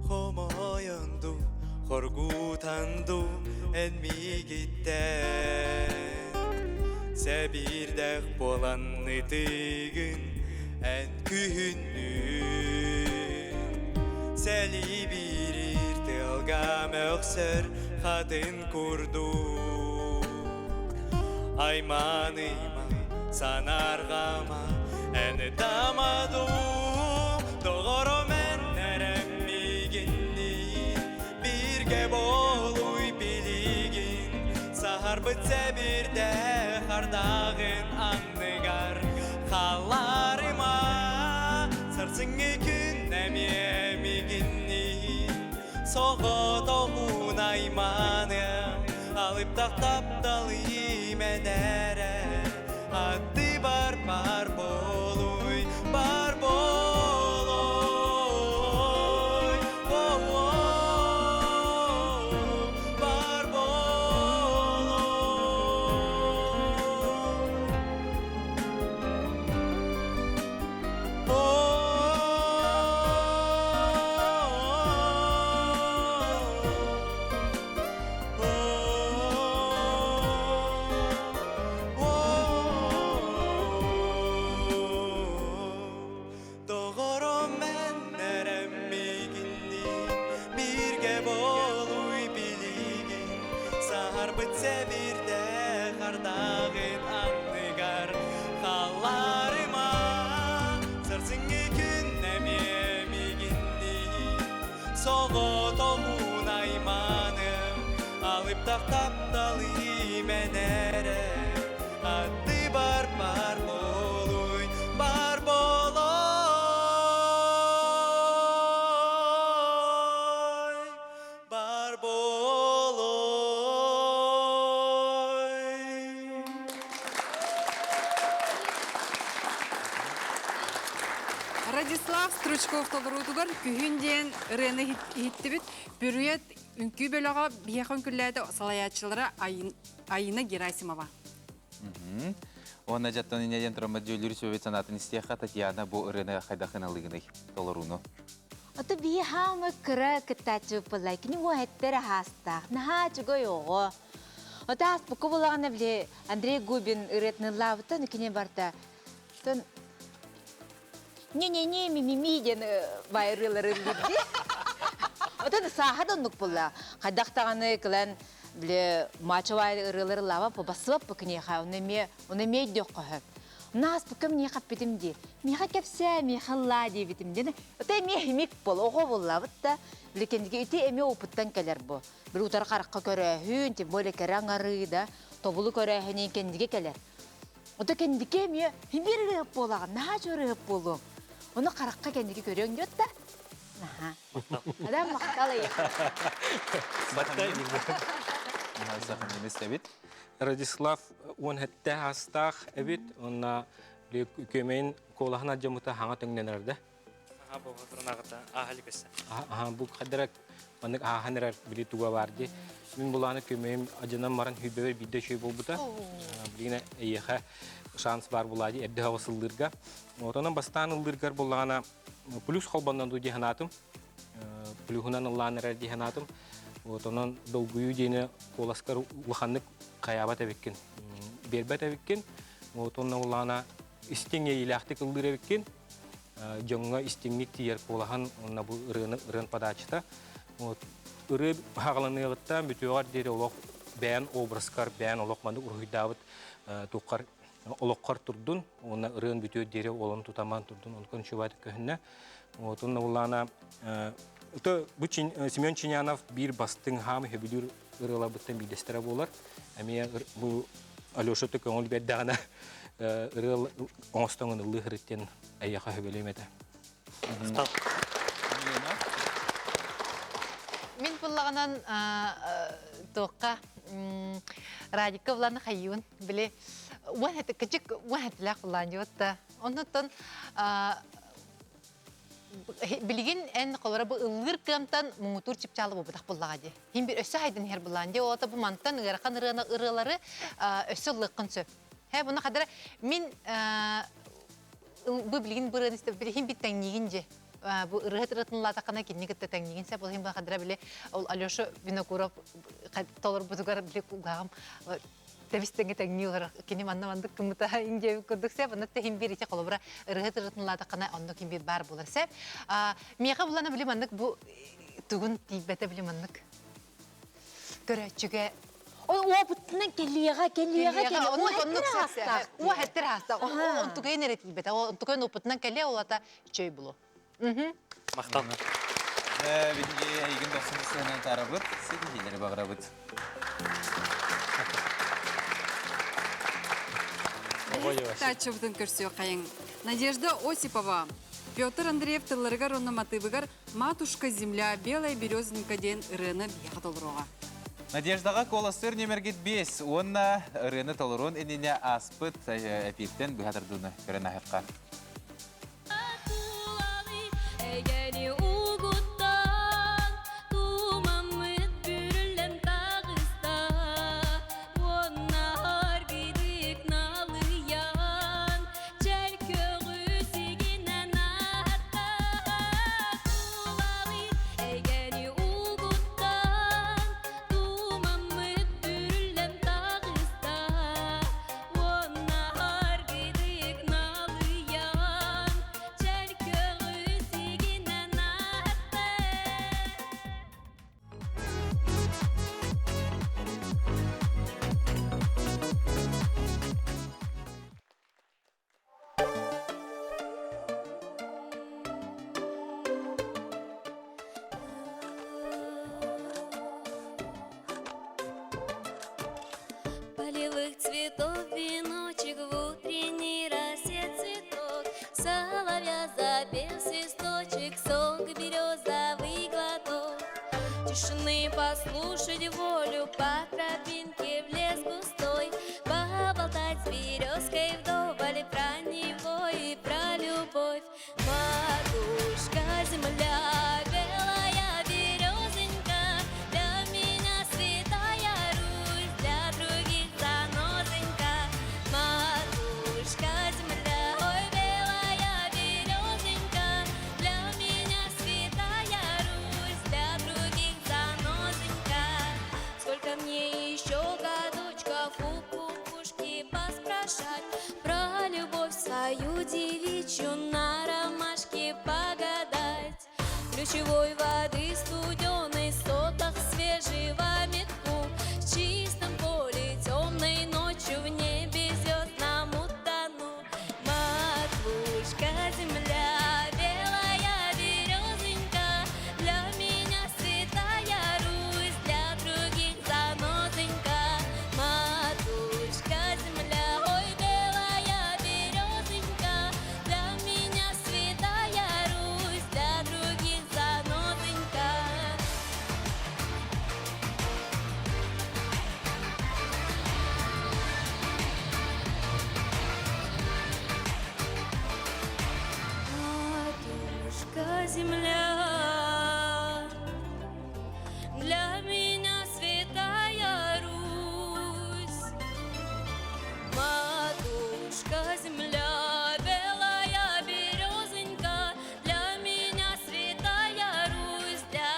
Хомойон дуу, хоргутан дуу, эн миигиттэн Сэбиирдэх буолан ытыгын эн күһүннүүн Сэлибиирир тыалга мөхсөр хатын курдук Айманыма, санаарҕама, эн ытама дуу, доҕорум эн эрэн миигинниин бииргэ буолуй билигин, саһарбыт сэбирдэх ардааҕын анныгар халларыма, сарсыҥҥы күн эмиэ миигинниин соҕотоҕун айманыам, алыптах тапталы имэнэрэ, аттыбар бар буолуй, бар буолуй, бар буолуй. Доҕорум эннэрем миигинниин бииргэ буолуй билигин саһарбыт сэбирдэх ардааҕын анныгар халларыма сарсыҥҥы күн эмиэ миигинниин соҕотоҕун айманым алыптах тапталы имэнэрэ аттыбар бар буолуй бар буолуй бар буолуй. Радислав Стручков толоруутугар күһүн диэн ырыаны иһиттибит. Бүрүйэт үҥкүү бөлөҕө биһиэхэ үҥкүллээтэ салайааччылара Айина Герасимова. Уонна дьаттан инньэ диэн тураммыт дьүүллүүр сүбэбит санаатын истиэххэ Татьяна бу ырыаны хайдах ылыгыный толорууну? Ото бии хаамы кыра кыттааччы буолла. Кини уоһэттэр аһаастаах. Наһаа чугай оҕо. Ото ааспыкка булаҕына били Андрей Губин ырыатын ыллаабыттан кини барда. Тон не-не-не ми-ми-ми диэн байырыылары ыллыырди. Отон сааһа да оннук буолла. Хайдах даҕаны кылан били мачо ырыалары ыллаабап бассыбап киниэхэ. Оны эмиэ оны эмиэ өйдүөххэ сөп. Нааспыкка миэхэ эппитим дии. Миэхэ кэпсээ, миэхэ ыллаа диэбитим диэн. Ото эмиэ химик бол, оҕо буоллаабыт да. Били кэнниги ити эмиэ опыттан кэлэр бу. Били утары харахха көрөөһүн, тем более кэрэ аҥарыы да, тобулу көрөөһүнүн кэннигэ кэлэр. Ото кэнники эмиэ химбир ырыһып буолаҕын, наһаа чуор ырыһып буолуоҥ. Ону харахха кэнники көрүөҥ диэт да. Наһаа. Адам махтал эйиэхэ. Баттай. Сахамин истэбит. Радислав уон хэттэ астаах эбит, онна күөмэйин куолаһын адьамыта хаҥа төҥнөнөрдө. Аха бу турунагыта аахали көссө. Аха бу хадара маннык аахан эрэр били туга бар ди. Мин булааны күөмэйим адьанан баран хүбэбэр биирдэ үчүгэй буолбута. Билигин эйиэхэ шанс бар булаа ди эрдэ хаҕыс ыллыырга. Отонон бастаан ыллыыргар буллаҕына плюс холбоннон дуу дии санаатым. Плюһунан ыллаан эрэр дии санаатым. Вот онон долгуйуу диэни куоласкар улаханнык хайаабат эбиккин, биэрбэт эбиккин. Вот онно улаана истиҥ иэйиилээхтик ыллыыр эбиккин. Дьоҥҥо истиҥник тиийэр куолаһан уонна бу ырыаны ырыан подачата. Вот ырыа хаҕаланыаҕыттан бүтүөҕэр диэри олох бэйэн образкар, бэйэн олох маннык уруһуйдаабыт туххар олоххор турдун уонна ырыан бүтүөр диэри олон тутаман турдун онкон чубаат көһүннэ. Вот онно улаана то бу Семен Чинянов биир бастыҥ хаам хөбүлүүр ырыаларбыттан биирдэстэрэ буолар. Эмиэ бу Алеша көҥүл биэрдэҕинэ ырыа оҥостоҥун ыллыы сырыттен эйиэхэ хөбүлүөм этэ. Мин буллаҕынан туохха Радикка булан хайыын били уон кычык уон хэтилээх булаан дьуотта. Оннуттан билигин эн холоро бу ыллыыр кыамтан муҥутуур чыпчаалы буолбатах буллаҕа дии. Хин бир өссө хайдан иһэр буллаан дии. Ота бу мантан ыарахан ырыаны ырыалары өссө ыллыаххын сөп. Хэ буна хадара мин бу билигин бырыан истэ билигин бит тэҥниигин же. Бу ырыа ырытынлаатаххына кинини кытта тэҥниигин сеп. Ол иһин бу хадара били ол Алеша Винокуров толорбутугар били кулгааҕым тэбис-тэҥҥэ тэҥнии олорор кини манна мандык кыммыта индия курдук сеп онно тэһин биир ити холобура ырыһыт ырытынлаатаххына онно ким биир баар буолар сеп миэхэ булана били маннык бу тугун тиийбэтэ били маннык көрөөччүгэ Ол уопуттунан кэлиэҕэ, кэлиэҕэ, кэлиэҕэ. Оннук оннук уо хэттер хаастаах. Онтукайын эрэ тиийбэтэ. Онтукайын опытынан кэлиэ олата чөй булу. Махтал. Биһиги эйигин дохсун сыһынан тарабыт, ситиһиилэри баҕарабыт. Тааччыбытын көрсүөххэйиҥ. Надежда Осипова, Петр Андреев тылларыгар уонна матыыбыгар «Матушка земля, белая березонька» диэн ырыаны биһиэхэ толоруоҕа. Надеждаҕа куоластыыр нүмергит 5 уонна ырыаны толоруон иннинэ ааспыт эпииртэн быһа тардыыны көрөн аһыахха. Эйгэни угуттан, тумаммыт бүрүллэн таҕыста, уонна аргыйдык налыйан, чэл көҕүс игинэн аатта. Тулалыыр эйгэни угуттан, тумаммыт бүрүллэн таҕыста, уонна аргыйдык налыйан, чэл көҕүс игинэн аатта. Полевых цветов веночек в утренней росе цветок, Соловья запел свисточек, сон березовый глоток. Тишины послушать волю по тропинке в лес густой, Поболтать с березкой вдоволь про него и про любовь. Матушка земля, белая березонька, для меня святая Русь, для других занозонька. Матушка земля, ой, белая березонька, для меня святая Русь, для других занозонька. Сколько мне еще годочков у кукушки поспрашать про любовь свою девичью на ромашке погадать. Ключевой воды студеной, сотах свежего метку, в чистом поле темной ночью в небе звездном утону. Матушка земля, белая березонька, для меня святая Русь, для других занозонька. Матушка земля, ой, белая березонька, для меня святая Русь, для других занозонька. Матушка земля, для меня святая Русь. Матушка земля, белая березонька, для меня святая Русь, для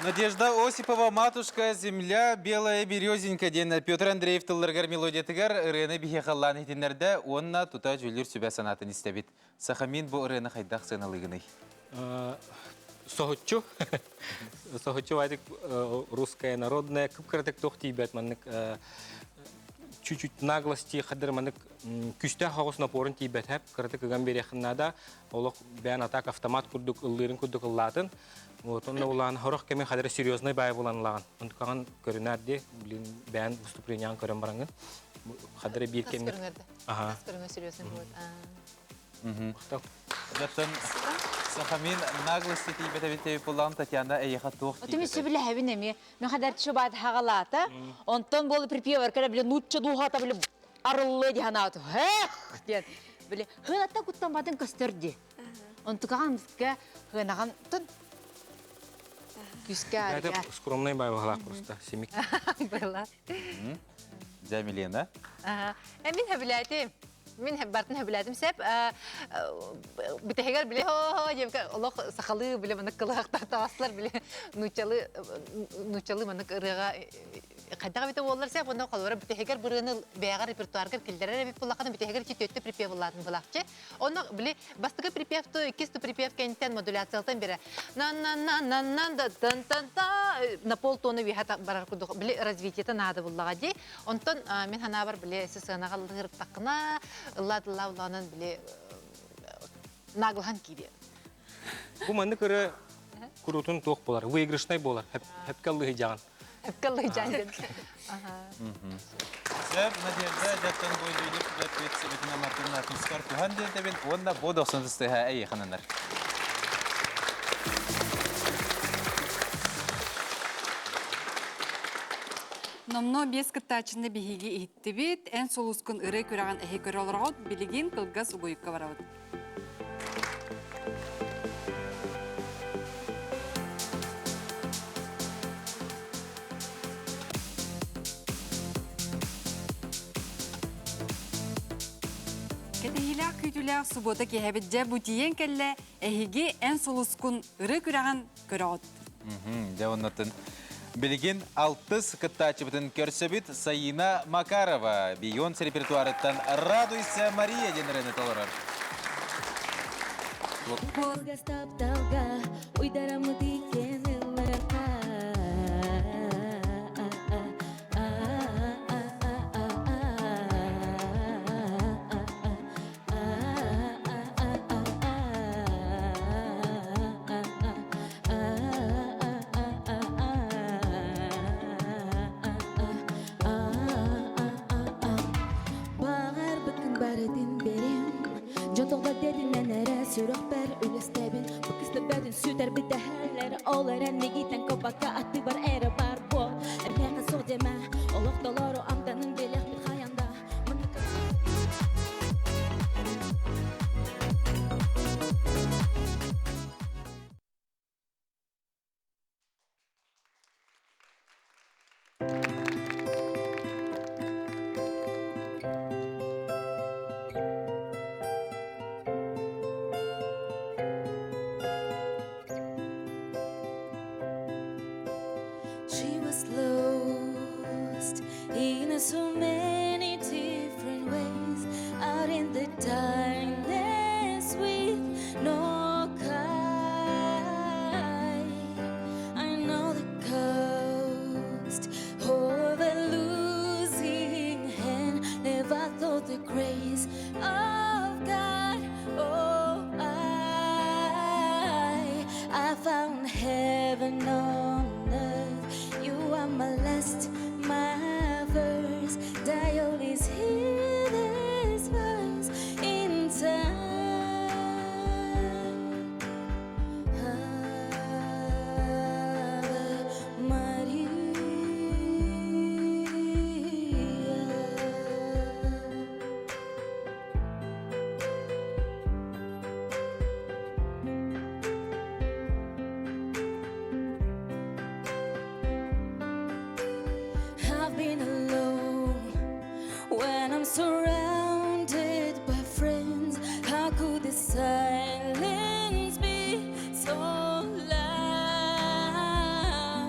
Надежда Осипова «Матушка, земля, белая березенька» диэн Петр Андреев тылларыгар мелодиятыгар ырыаны биһиэхэ ыллаан иһитиннэрдэ уонна тута дьүүллүүр сүбэ санаатын истэбит. Сахамин бу ырыаны хайдах сыаналыыгыный? Соһуччу. Соһуччу вадик русская народная кып-кыратык туох тиийбэт маннык чуть-чуть наглости хадыр маннык күстээх оҕус напорун тиийбэт хэп кыратык ыган биэриэххин наада олох бэйэн атак автомат курдук ыллыырын курдук ыллаатын вот онно улаан хорох кэми хадыр серьезный баай булан ылаҕын онтукаҕын көрүнээр ди блин бэйэн выступлениеҕын көрөн бараҥын хадыр биир кэмҥэ Ага. Көрүҥэ серьезный будет. Жаттан Сахамин наглости тиийбэтэбит буллаҕын Татьяна эйиэхэ туох Оту сөбүлэһэбин эмиэ. Мен хадар чубат хагалаата. Онтон болу припевар кэлэ биле нучча духата биле арыллы диһанаат. Хэх диэн. Биле хыната куттан батын көстөр ди. Онтукаҕан мискэ хынаган тун күскэ Это скромный бай баһалаах просто семик. Была. Дьэ, Милена. Мин хөбүлээтим. Мин бартын хөбүлээтим сеп. Бүтэһигэр биле хо диэбикэ олох сахалыы биле манык кылаахтар таҕаслар биле нууччалыы нууччалыы манык ырыаҕа хайдах эбитэ буоллар сеп онно холобура бүтэһигэр бырыаны бэйэҕэр репертуаргар киллэрэр эбит буллаххына бүтэһигэр ити төттө припев ыллаатын былаахчы Онно били бастакы припев ту иккис ту припев кэнниттэн модуляциялтан бере на на на на на да тан тан та на полтона үөһэ барар курдук били развитиета наада буллаҕа дии. Онтон мин ханаабар били сысыанаҕа ыллыыртаххына ыллаа улаанан били наглахан киириэ. Бу маннык ыры курутун туох болар, выигрышный болар, хепке ыллыһыйдьаҕын. Кыллыйдьаан. Сөп, Надежда, дьаттан бу дүйдүк сүбэппит Светлана Мартыновна тускар туһан диэнтэбин уонна бу дохсун тыстыһа эйиэхэнэнэр. Номно биэс кыттааччыны биһиги иһиттибит, эн сулускун ырыа күрэҕин эһи көрө олороҕут, билигин кылгас угуйукка барабыт. Кэтэһиилээх күүтүүлээх субуота киэһэбит дьэ бу тиийэн кэллэ эһиги эн сулускун ыры күрэҕин көрөҕүт. Дьэ оннотун билигин алтыс кыттааччыбытын көрсөбүт Саина Макарова Бейонсе репертуарыттан «Радуйся, Мария» диэн ырыаны толорор. Куолгас тапталга уйдараммыт иккен ылларга. Баҕарбыккын барытын берем Дьон тоҕо дэтинэн эрэ сүрэхпэр үлэстэбин Бу кыстыбатын сүтэрбит дэһэллэр Ол эрэн мигиттэн копакка аттыбар эрэ бар буол Эрмиэхэ суох диэмэ Олох толору амтанын билэхпит хайанда She was lost in so many different ways, out in the darkness with no guide. I know the cost of a losing hand. Never thought the grace of God. Oh, I found heaven on earth. You are my last, my first. I always hear this voice in time. Ave Maria. I've been alone when I'm surrounded by friends. How could the silence be so loud?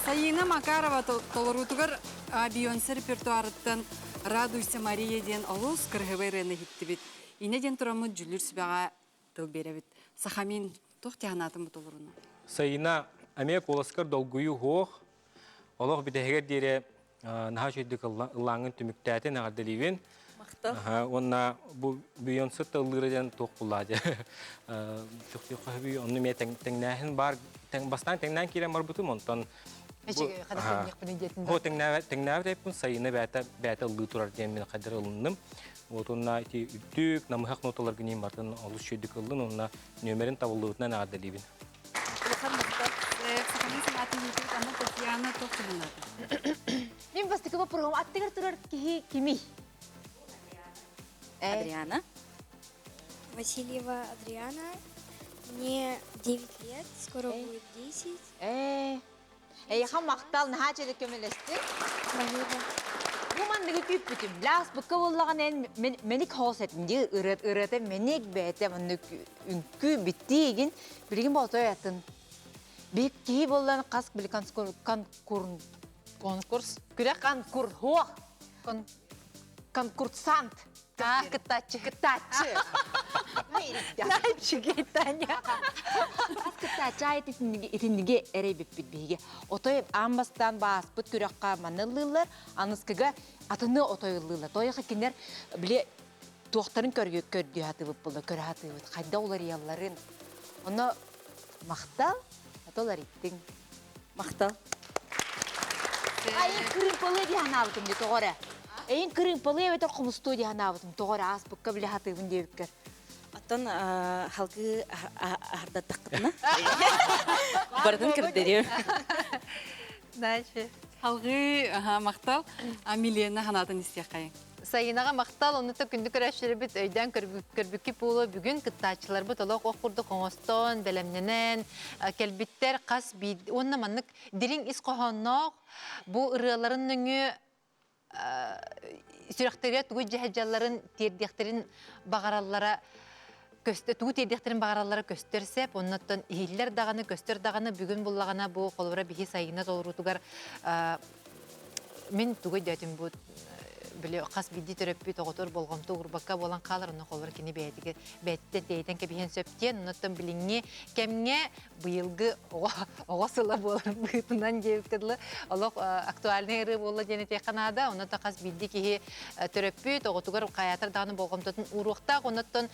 Сайыына Макарова толоруутугар Бейонсе репертуарыттан «Радуйся, Мария» диэн олус кырыһыбай ырыаны иһиттибит. Инэ диэн тураммыт дьүлүр сүбэҕэ тыл биэрэбит. Сахамин туох тиһанаатын бу толоруну? Сайыына эмиэ куоласкар долгуйуу суох. Олох бүтэһигэр диэри наһаа үчүгэйдик ыллааҥҥын түмүктээтин, эҕэрдэлиибин. Махтал. Уонна бу Бейонсе ыллыыра диэн туох буллаа дьэ. Чөхтүөххэ сөбүй, онну эмиэ тэҥнээһин баар. Бастаан тэҥнээн киирэн барбытым, онтон Бу тэҥнээбит эппин сайына бээтэ бээтэ ыллыы турар диэн мин хайдар ылынным. Вот уонна ити үрдүк, намыһах ноталарга ньим бартын олус үчүгэйдик ыллын уонна нүөмэрин табыллыбытынан эҕэрдэлиибин. Улахан махтал. Сахалыы санаатын ыытыбыт Анна Татьяна туох туһунаата? Мин бастакы боппуруоһум аттыгар турар киһи кимий? Адриана. Васильева Адриана. Мне 9 лет, скоро будет 10. Э, Эйиэхэ махтал, наһаа чэдэ көмөлөстүн. Спасибо. Бу манныгы күүппүтүм. Лаас букка буоллаҕына эн мэник хоос этим дии ырыат ырыата мэник бэйэтэ маннык үҥкүү биттии игин билигин болтой атын. Биһик киһи буоллан хас били конкур Конкурс. Күрэх конкур хуох. Конкурсант. А, кыттааччы. Кыттааччы. Нааччы Таня. Кыттааччы аайы итинниги эрэйбиппит биһиги. Отой аан бастаан бааспыт күрэххэ манны ыллыыллар, аныскыга атыны отой ыллыыллар. Тойоха кинилэр били туохтарын көрдүү хатыыбыт буолла, көрө хатыыбыт, хайда уларыйалларын. Оно махтал, ото уларыйдыҥ. Махтал. Айын кырыымпалыы дии санаабытым дии тоҕо эрэ. Эйин кырыымпалыы эбэтэр хомустуо дии санаабытым тоҕо эрэ ааспыкка билэ сатыыбын диэбиккэр. Оттон халгыы аһардаттаххытына барытын көрдөрүөм. Дальше. Халгыы махтал. Милена ханаатын истиэххэйиҥ. Сайынаҕа махтал, онно күндү көрөөччүлэрбит өйдөөн көрбүккүт буолуо бүгүн кыттааччыларбыт олох ох курдук оҥостон, бэлэмнэнэн кэлбиттэр хас биир уонна маннык дириҥ ис хоһоонноох бу ырыаларын нөҥүө сүрэхтэригэр тугу дьаһалларын тиэрдиэхтэрин баҕараллара көстө тугу тиэрдиэхтэрин баҕараллара көстөр сеп оннуттан иһиллэр даҕаны көстөр даҕаны бүгүн буллаҕына бу холобура биһи сайына толоруутугар мин тугу өйдөөтүм бу били хас биирдии төрөппүт оҕотор болҕомто уурбакка буолан хаалар онно холобура кини бэйэтигэр бэйэтиттэн тэйитэн кэбиһиэн сөп диэн оннуттан билиҥҥи кэмҥэ быйылгы оҕо оҕо сыла буолар быһыытынан диэбиккэ дылы олох актуальнай ырыа буолла диэн этиэххэ наада онно да хас биирдии киһи төрөппүт оҕотугар хайаатар даҕаны болҕомтотун ууруохтаах оннуттан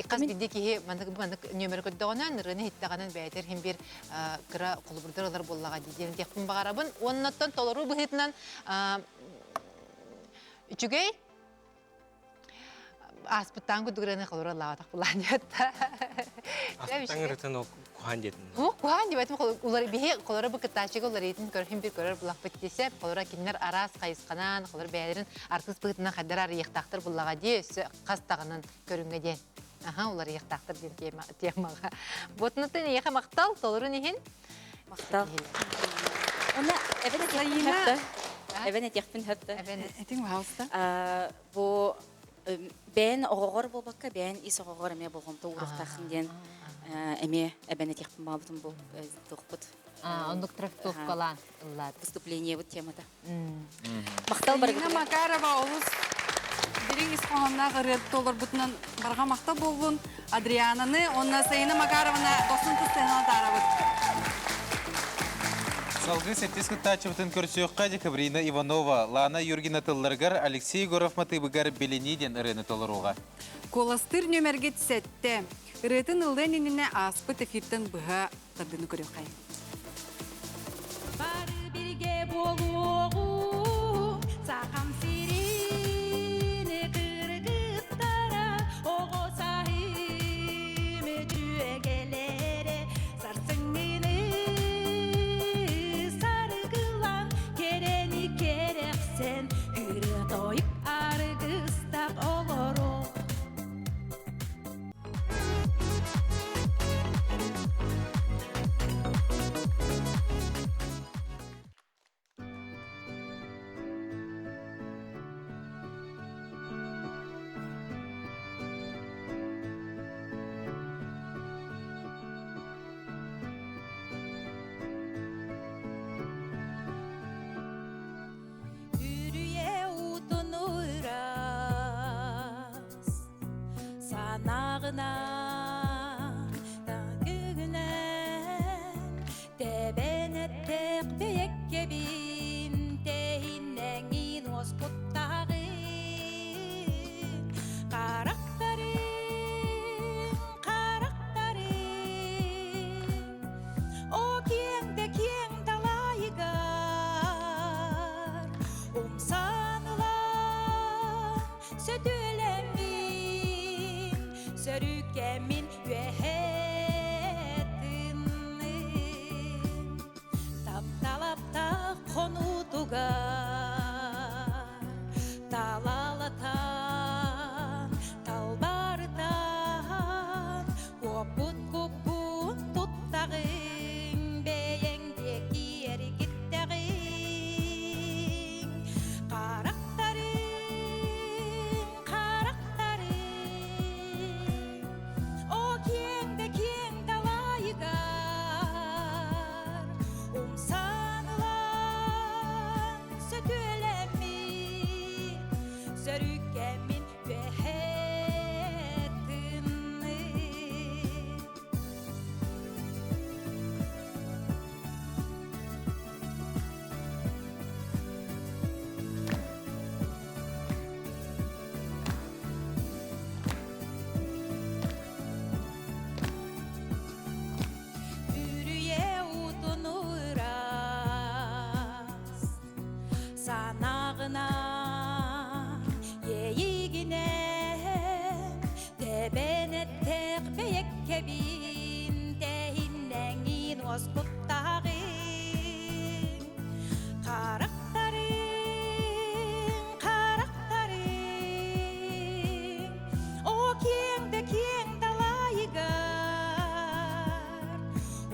хас биирдии киһи маннык маннык нүөмэр көрдөҕүнэн ырыаны иһиттэҕинэн бэйэтэр иһин биир кыра холобурдар ылар буоллаҕа дии диэн диэхпин баҕарабын уоннаттан толоруу быһыытынан үчүгэй ааспыттаан курдук ырыаны холобура ыллаабатах булаан диэтта. Ааспыттаан ырытын ол куһаан диэтин. Бу куһаан диэбэтим улар биһи холоро бу кыттааччыга уларыйтын көрүһүн бир көрөр булахпыт десе холоро кинилэр араас хайысханан холоро бэйэлэрин артыыс быһыытынан хайдар арыйыахтаахтар буллаҕа дии өссө хас даҕанан көрүҥҥэ диэн. Аха уларыйыахтаахтар диэн тема темаҕа. Ботунуттан эйиэхэ махтал толорун иһин. Махтал. Уонна эбэн этиэхпин хөптө. Эбэн этиэхпин хөптө. Этиҥ, пожалуйста. Бу бэйэн оҕоҕор буолбакка, бэйэн ис оҕоҕор эмиэ болҕомто ууруохтааххын диэн эмиэ эбэн этиэхпин баҕабытым бу туохпут. Оннук трактовкалаан ыллаат. Выступлениебыт темата. Махтал Марина Макарова олус дириҥ ис хоһоонноох ырыа толорбутунан барҕа махтал буоллун Адриананы уонна Саина Макаровна дохсун тыстыһынан таарабыт. Салгыы сэттис кыттааччыбытын көрсүөххэ Декабрина Иванова, Лана Юргина тылларыгар Алексей Егоров матыыбыгар Билинии диэн ырыаны толоруоҕа. Куоластыыр нүөмэргит сэттэ. Ырыатын ыллыан иннинэ ааспыт эфиртэн быһа тардыны көрүөххэйин. Бары бииргэ буолуоҕу, сахам сирин кыргыттара, оҕо сааһым үчүгэлэрэ, сарсыҥҥыны саргылан, кэрэни кэрэхсэн, ырыа-тойук аргыстаах олоруох. Санаҕына Тагыгынан Тэбэнэттээх бэйэккэбин Тэһиннэҥин уоскуттаҕын Харахтарыҥ, харахтарыҥ О киэҥ да киэҥ далайыгар Умсан ылан сөтүөлэммин, сөрүкэммин үөһэ тынным. Тапталаптах хонуутугар талалатан, талбарытан, куоппут куппун туттаҕыҥ, бэйэҥ диэки эргиттэҕиҥ. Харахтарыҥ харахтарыҥ О киэҥ да киэҥ далайыгар Умсан ылан сөтүөлэммит Сөрүкэммин үөһэ тынным. Үрүйэ уутун ыраас санаҕына иэйигинэн тэбэнэттээх бэйэккэбин тэһиннэҥин уоскуттаҕын Харахтарыҥ, харахтарыҥ, О киэҥ да киэҥ далайыгар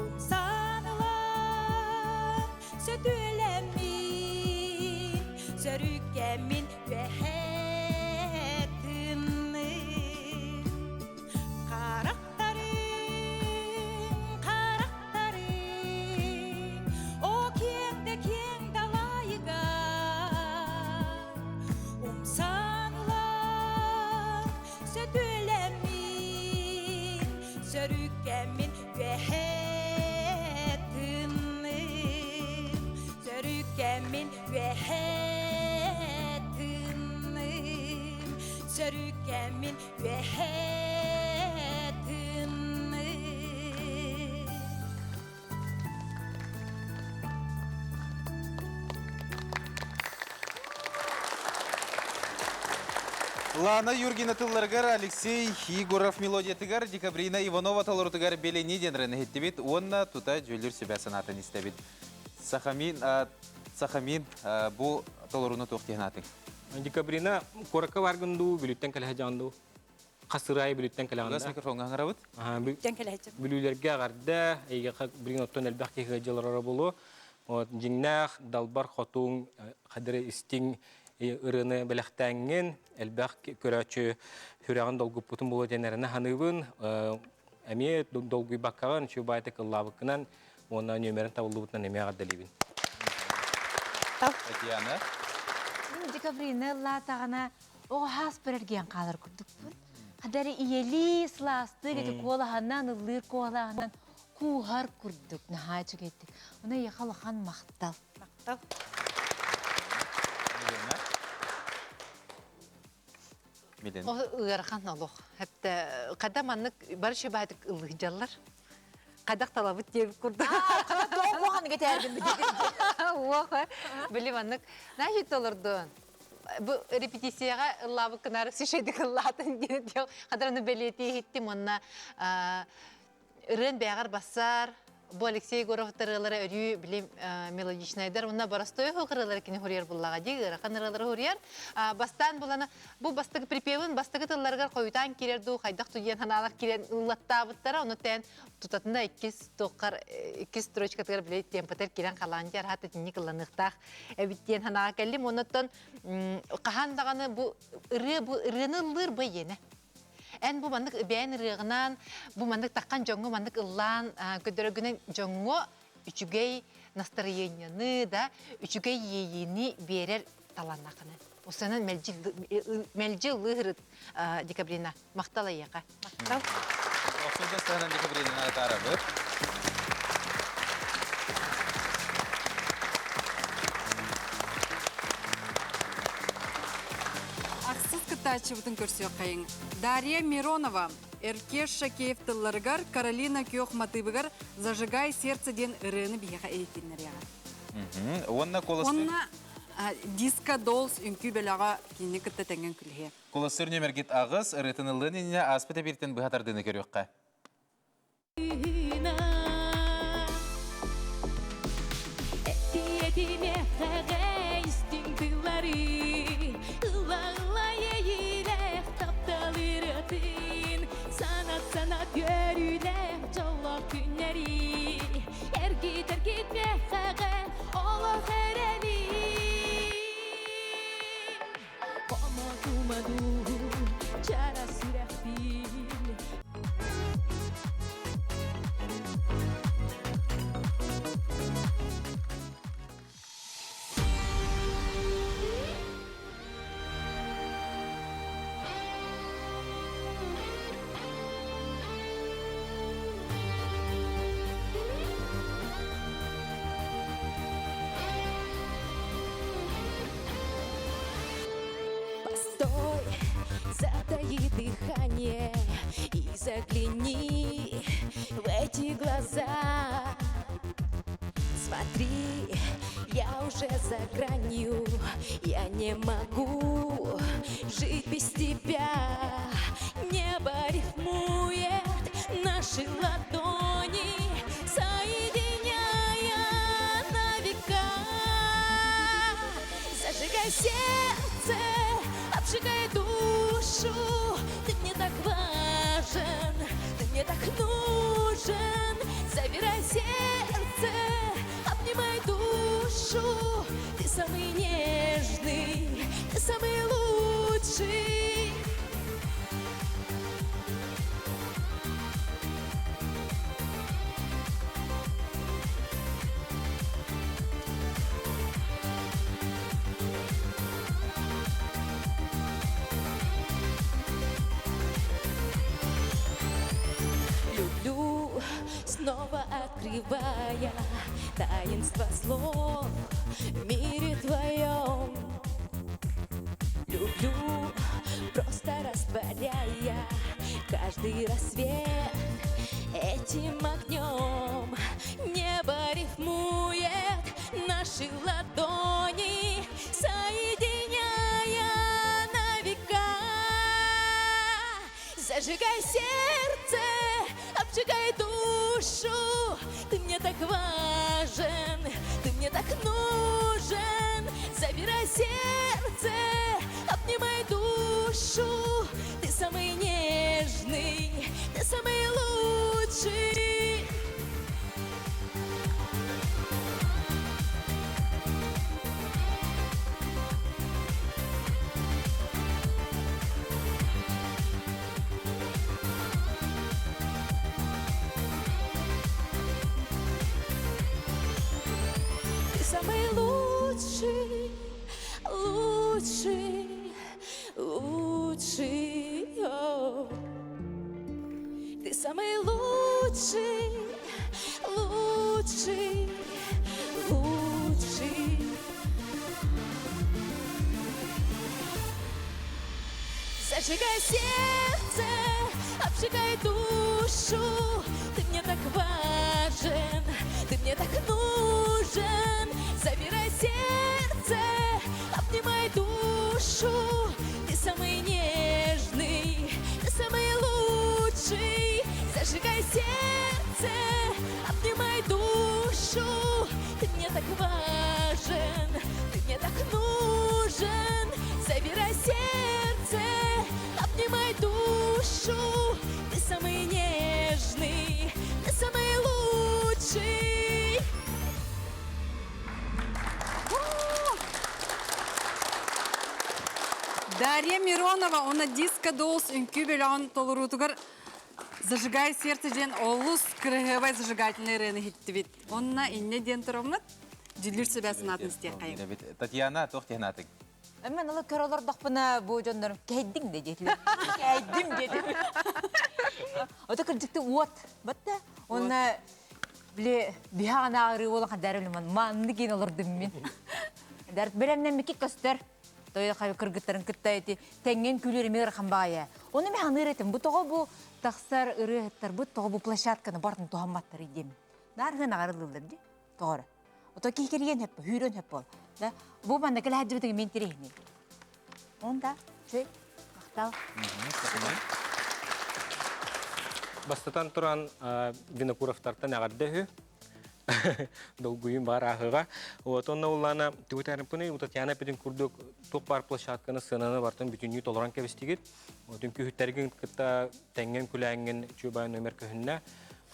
Умсан ылан сөтүөлэммин, Сөрүкэммин үөһэ тынным. Харахтарыҥ, харахтарыҥ, О киэҥ да киэҥ далайыгар Умсан ылан сөтүөлэммин, Сөрүкэммин үөһэ тынным, Сөрүкэммин үөһэ тынным, Сөрүкэммин үөһэ тынным. Лана Юргина тылларыгар Алексей Егоров мелодиятыгар Декабрина Иванова толорутугар Белени диэн иһиттибит уонна тута дьүүллүүр сүбэ санаатын истэбит. Сахамин, Сахамин бу толоруну туох диэн аатыҥ? Декабрина куоракка баргын дуу, Бүлүүттэн кэлэһэ дьаҕын дуу? Хас сырайы Бүлүүттэн кэлэҕин да? микрофоҥҥа аҥарабыт. Бүлүүттэн кэлэһэ Бүлүүлэргэ аҕарда, эйиэхэ билигин оттон элбэх киһи ыалдьалар буолуо. Вот дьиҥнээх далбар хотуҥ хадыры истиҥ ырыаны бэлэхтээҥҥин элбэх көрөөччү сүрэҕин долгуппутун буолуо диэн эрэнэ саныыбын. Эмиэ долгуйбаккаҕын, үчүгэй ыллаабыккынан уонна нүөмэрин табыллыбытынан эмиэ эҕэрдэлиибин. Татьяна. Декабрина ыллаатаҕына оҕо хааспар эргийэн хаалар курдукпун. Хадары ийэлии сылаастык ити куолаһынан ыллыыр куолаһынан кууһар курдук наһаа үчүгэйдик. Онон эйиэхэ улахан махтал. Махтал. Милен. Ыарахан олох. Хәтта қада маннык бары шөбәтик ыллыһдьаллар. Қадақ талабыт диэбит курдук. Қада тоқ уохан кетәрдім Уоха. Били маннык. Значит олордун. Бу репетицияға ыллабыт кынары сүшедик ыллаатын диэн хадараны бэлиэтии иһиттим онна Ырыан бэҕэр бассар, бу Алексей Егоров ырыалара өрүү били мелодичнайдар уонна боростуой ырыалары кини хуруйар буллаҕа дии ыарахан ырыалары хуруйар. Бастаан булана бу бастакы припевин бастакы тылларыгар хойутаан киирэр дуу хайдах ту диэн санаалар киирэн ыллаттаабыттара ону тээн тутатына иккис туоххар иккис строчкатыгар били темпатар киирэн халаан дьэ араат итинник ылланыахтаах эбит диэн санааҕа кэллим. Оннуттан хаһан даҕаны бу ырыа бу ырыаны ыллыыр бу эйиэнэ. Эн бу маннык бэйэн ырыаҕынан, бу маннык таххан дьоҥҥо маннык ыллаан көрдөрөргүнэн дьоҥҥо үчүгэй настарыйыанньаны да, үчүгэй иэйиини биэрэр талааннааххына. Усанан мэлдьи ыллыырыт Декабрина. Махтал эйиэхэ. Махтал. Охсууда сыһынан Декабрина атаарабыт. Ахсыс кыттааччыбытын көрсүөххэйиҥ. Дарья Миронова, Эркеш Шакеев тылларыгар Каролина Күөх матыыбыгар «Зажигай сердце» диэн ырыаны биһиэхэ иһитиннэриэҕэ. Уонна куоластыыр... Уонна Диско Долс үҥкүү бөлөҕө кинини кытта тэҥҥэ үҥкүүлэһиэ. Куоластыыр нүөмэргит аҕыс, ырыатын ыллыан иннинэ ааспыт эбииртэн быһа тардыыны көрүөххэ. Санат-санат үөрүүлээх дьоллоох күннэри Эргит-эргит миэхэҕэ олох эрэли Омотумаду чара сүрэхпин Постой, затаи дыхание и загляни в эти глаза. Смотри, я уже за гранью, я не могу жить без тебя. Небо рифмует наши ладони, соединяя на века. Зажигай сердце, обжигай душу, ты мне так важен, ты мне так нужен. Забирай сердце, обнимай душу, ты самый нежный, ты самый лучший. Люблю, снова открывая таинство слов в мире твоем. Люблю, просто растворяя каждый рассвет этим огнем. Небо рифмует наши ладони, соединяя на века. Зажигай сердце, обжигай душу, ты мне так важен, ты мне так нужен. Забирай сердце, обнимай душу, ты самый нежный, ты самый лучший. Ты самый лучший, лучший, лучший. О. Ты самый лучший, лучший, лучший. Зажигай сердце, обжигай душу. Ты мне так важен, ты мне так нужен. Забирай сердце, обнимай душу. Ты самый нежный, ты самый лучший. Зажигай сердце, обнимай душу. Ты мне так важен, ты мне так нужен. Забирай сердце, обнимай душу. Ты самый нежный, ты самый лучший. Дарья Миронова уонна Диско Долс үҥкүү бөлөҕүн толоруутугар «Зажигай сердце» диэн олус кыраһыабай зажигательный ырыаны иһиттибит. Онно инньэ диэн тураммыт, дьүллүүр сүбэ санаатын истиэххэйиҥ. Татьяна, туох диэн аатыҥ? Мен алы көр олордохпуна бу дьоннорум кэйдиҥ да диэтилэр. Кэйдим диэтим. Ото кырдьыкты уот. Батта. Онна били биһаҕын аарыы буолан хадаар өлүман манны киин олордум мин. Дар бэлэмнэммикки көстөр. Той хай кыргыттарын кытта эти тэҥҥин күлүр эмиэ ырахан баайа. Оны мен ханыыр этим. Бу тоҕо бу тахсар ырыаһыттар бу тоҕо бу площадканы бартын туһамматтар дием. Наар хын аҕарыллыллар ди. Тоҕо Ото киһи кэрийэн хөп, хүүрөн хөп бол. Да, бу манна кэлэ хаддыбытыгы мен тирехни. Онда, чөй, махтал. Бастатан туран Винокуровтартан эҕэрдэ үһү. Долгуйум бар ааһыга. Вот онно уллана түгүтәринпыны Татьяна эпитин курдук туох бар площадканы сценаны бартын бүтүннүү толорон кэбистигит. Вот үҥкүүһүттэргин кытта тэҥҥин күлээҥҥин чуубай номер көһүннэ.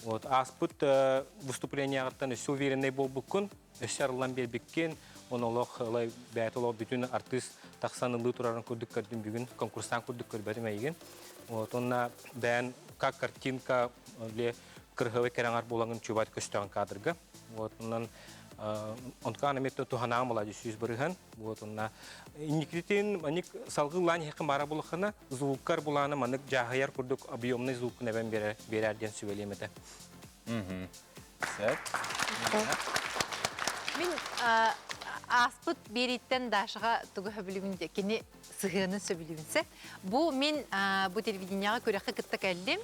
Вот ааспыт выступлениеҕыттан өссө уверенный буолбуккун, өссө арыллан биэрбиккин, он олох ылай бэйэтэ олох бүтүн артыыс тахсан ылыы турарын курдук көрдүм бүгүн, конкурстаан курдук көрбөтүм эйигин. Вот онна бэйэн как картинка ле кырһыбай кэрэҥар буолаҥын чубат көстөҕүн кадрга. Вот онон онтукаан эмиэ туһанаан була 100%. Вот онна инникитин маник салгыы лаан иһэххин баара булахына звуккар булааны манык дьааһыйар курдук объемный звукун эбэн берер диэн сүбэлиэм этэ. Сөп. Мин ааспыт биэрииттэн Дашаҕа тугу сөбүлүүбүн диэ кини сыһыанын сөбүлүүбүн сэ. Бу мин бу телевидениеҕа күрэххэ кытта кэллим.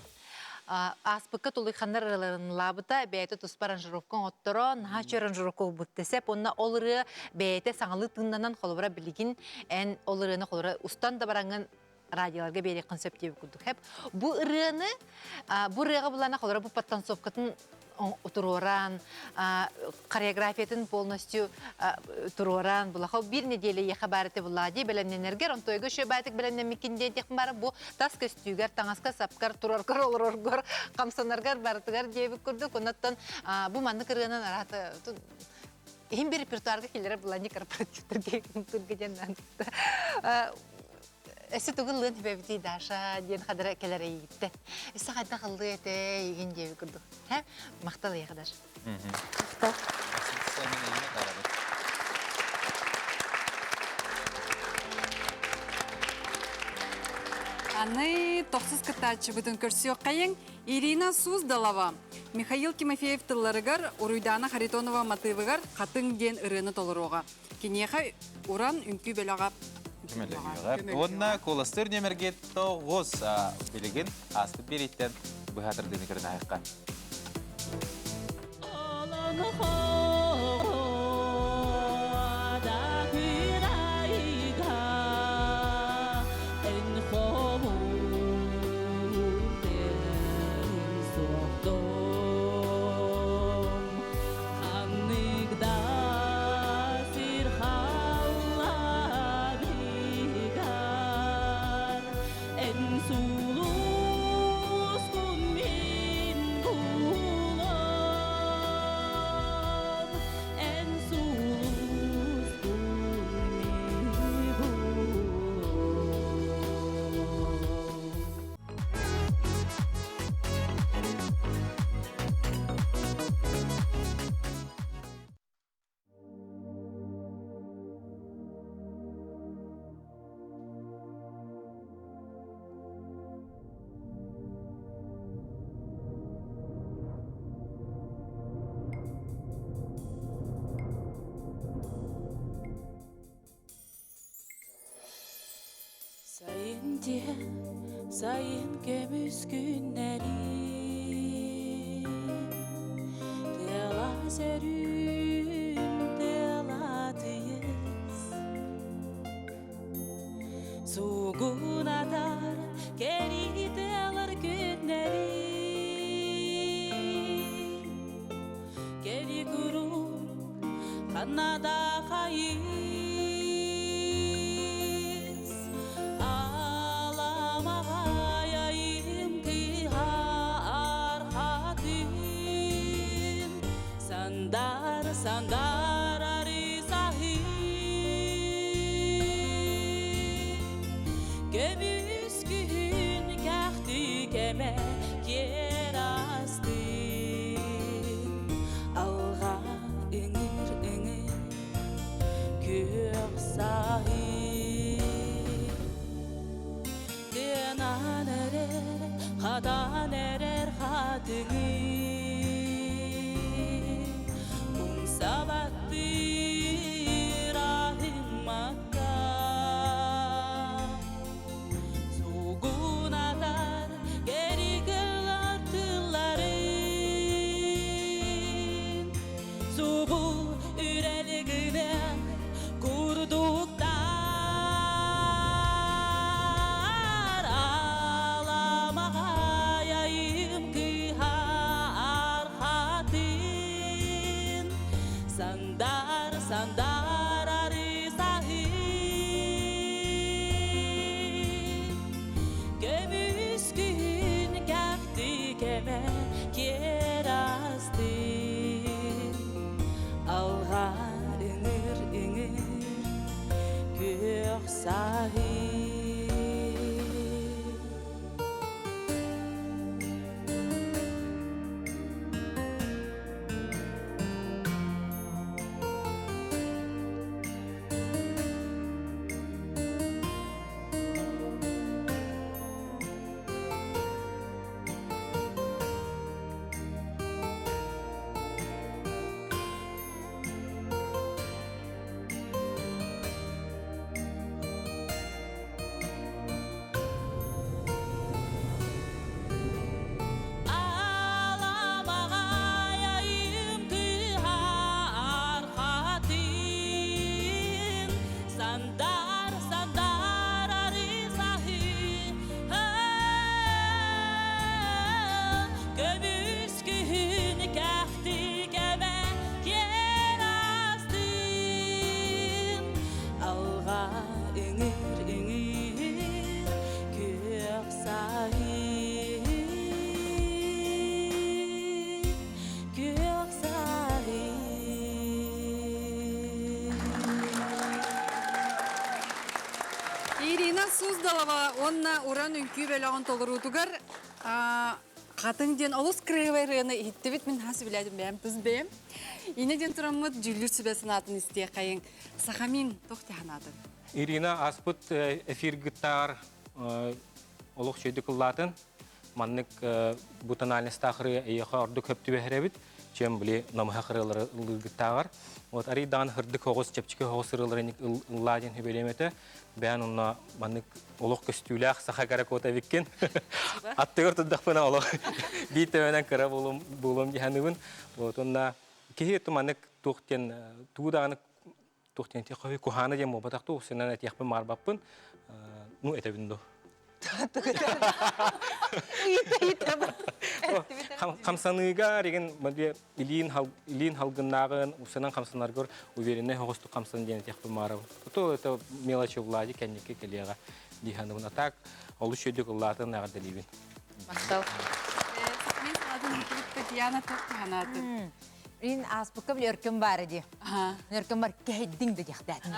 Ааспыкка тулуйханнар ыраларынылаабыта, бэйэтэ туспа аранжировка оҥотторо, наһаа үчүгэй аранжировка ылбыт дэсэп. Уонна ол ырыа бэйэтэ саҥалыы тыыннанан, холобура билигин эн ол ырыаны холобура устан да бараҥҥын радиоларга биэриэххин сөп диэбит курдук. Хэп. Бу ырыаны, бу ырыаҕа булана холобура бу подтанцовкатын туруоран, хореографиятын полностью туруоран, булаха бир неделя ехе баар этэ булаа дии бэлэмнэнэргэр, онтойго үшө баатык бэлэмнэммиккин диэн тиэхпин баара бу тас көстүүгэр, таҥаска сапкар, тураргар, олороргор, хамсанаргар барытыгар диэбит курдук. Оннуттан бу маннык ырыанан араата иһин bir репертуарга киллэрэр булаани корпоративтарга диэн Өссө тугу ыллыан сөбөбүтүй Даша диэн хадара кэлэр эйигиттэн. Өссө хайдах ыллыа этэ эйигин диэби курдук. Һэ? Махтал эйиэхэ Даша. Махтал. Аны тохсус кыттааччыбытын көрсүөххэйиҥ Ирина Суздалова Михаил Тимофеев тылларыгар Уруйдаана Харитонова матыыбыгар «Хатыҥ» диэн ырыаны толоруоҕа. Киниэхэ уран үҥкүү бөлөҕө көмөлөһүөҕэ. Уонна куоластыыр нүөмэргэ тоҕус билигин ааспыт биэрииттэн быһа тардыыны көрөн аһыахха. Эн сулускун мин булам, эн сулускун мин булам. Сайын диэн, сайын көмүс күннэри Тыала сөрүүн, тыала тыйыс Сугунатар кэрии тыалар күннэри Кэри куруук ханна да хайыс Аламаҕай айым кыһар хатын Сандар сандар арысаһын Көмүс күһүн кэхтик эмэ киэр астын Алға ыҥыр ыҥыр күөх сайын. Хатан эрэр хатыҥы Умсабаттыыр аһыммакка Сугунатар кэрикэлэр тылларын Субу үрэлигинэ курдуктар Аламаҕай айым кыһар хатын Сандар, сандар арысаһын Көмүс күн кэхти кэмэ киэр астын Алға үңір үңір күөх саһын Аламаҕай айым кыһар хатын Сандар, сандар арысаһы Көмүс күһүн кэхти кэмэ киэр астын Алға үңір үңір күөх сайын Күөх сайын Ирина Суздалова уонна Уран үҥкүү бөлөҕүн толоруутугар Хатыҥ диэн олус кырыыбай ырыаны иһиттибит мин хас билэдим бэйэм тус бэйэм. Инэ диэн тураммыт дьүүллүүр сүбэ санаатын истиэхэйиҥ. Сахамин туох санаатын? Ирина аспыт эфиргыттаар олох чөйдүк ыллаатын. Маннык бу тональностаах ырыа эйиэхэ ордук хөп түбэһэрэбит. Чем били намыһах ырыалары ыллыыргыттааҕар. Вот арыйдаан хырдык оҕус, чэпчэки оҕус ырыалары ыллаа диэн хүбэлиэм этэ. Бэйэн онно маннык олох көстүүлээх саха каракота эбиккин. Аттыгар турдахпына олох биир төбөнөн кыра буолуом буолуом дии Вот онно киһи маннык туох диэн туу даҕаны туох диэн куһаана диэн буолбатах туу сынан этиэхпин маарбаппын ну этэбин доо Хамсаныыга реген илиин илиин халгыннааҕын усанан хамсанаргар уверенный оҕустук хамсан диэн этиэхпин маарабын. То это мелочи Влади кэнники кэлиэҕэ дии саныыбын. А так олус үчүгэй ыллаатын эҕэрдэлиибин. Махтал. Мен санаатын Татьяна туох Мин ааспыкка били өркөн баара дии. Өркөн бар кэһэйдиҥ да диэхтээтим.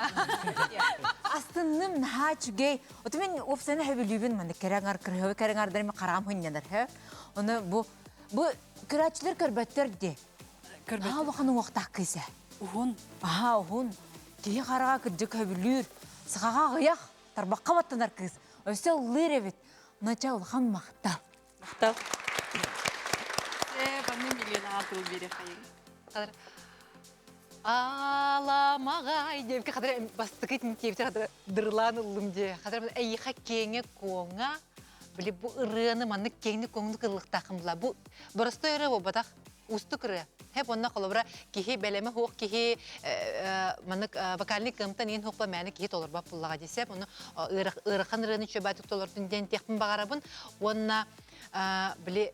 Астынным наһаа үчүгэй. Оту мин уопсайынан хөбүлүүбүн манна кэрэҥар кырыһыбы кэрэҥардар мен хараам хынньанар хэ. Оны бу бу көрөөччүлэр көрбөттөр дии. Көрбөттөр. Наһаа улахан уҥуохтаах кыыс ээ. Уһун. Аһаа уһун. Киһи хараҕа кырдьык хөбүлүүр. Сахаҕа аҕыйах тарбахха баттанар кыыс. Өссө ыллыыр эбит. Нача улахан махтал. Махтал. Э, банны миллион тыл биэре хайын. Аламаҕай диэбиккэ хатыр бастакы тиэбитэ хатыр дырылаан ыллым дии. Хатыр эйиэхэ киэҥэ куоҥа били бу ырыаны маннык киэҥник куоҥнук ыллыктааххын була. Бу боростой ырыа буолбатах, уустук ырыа. Хэп онно холобура киһи бэлэмэ хуох киһи маннык вокальный кыамтан иин хуохпа мээнэ киһи толорбат буллаҕа дисеп ону ыарахан ырыаны чөбаатык толордун диэн тиэхпин баҕарабын уонна били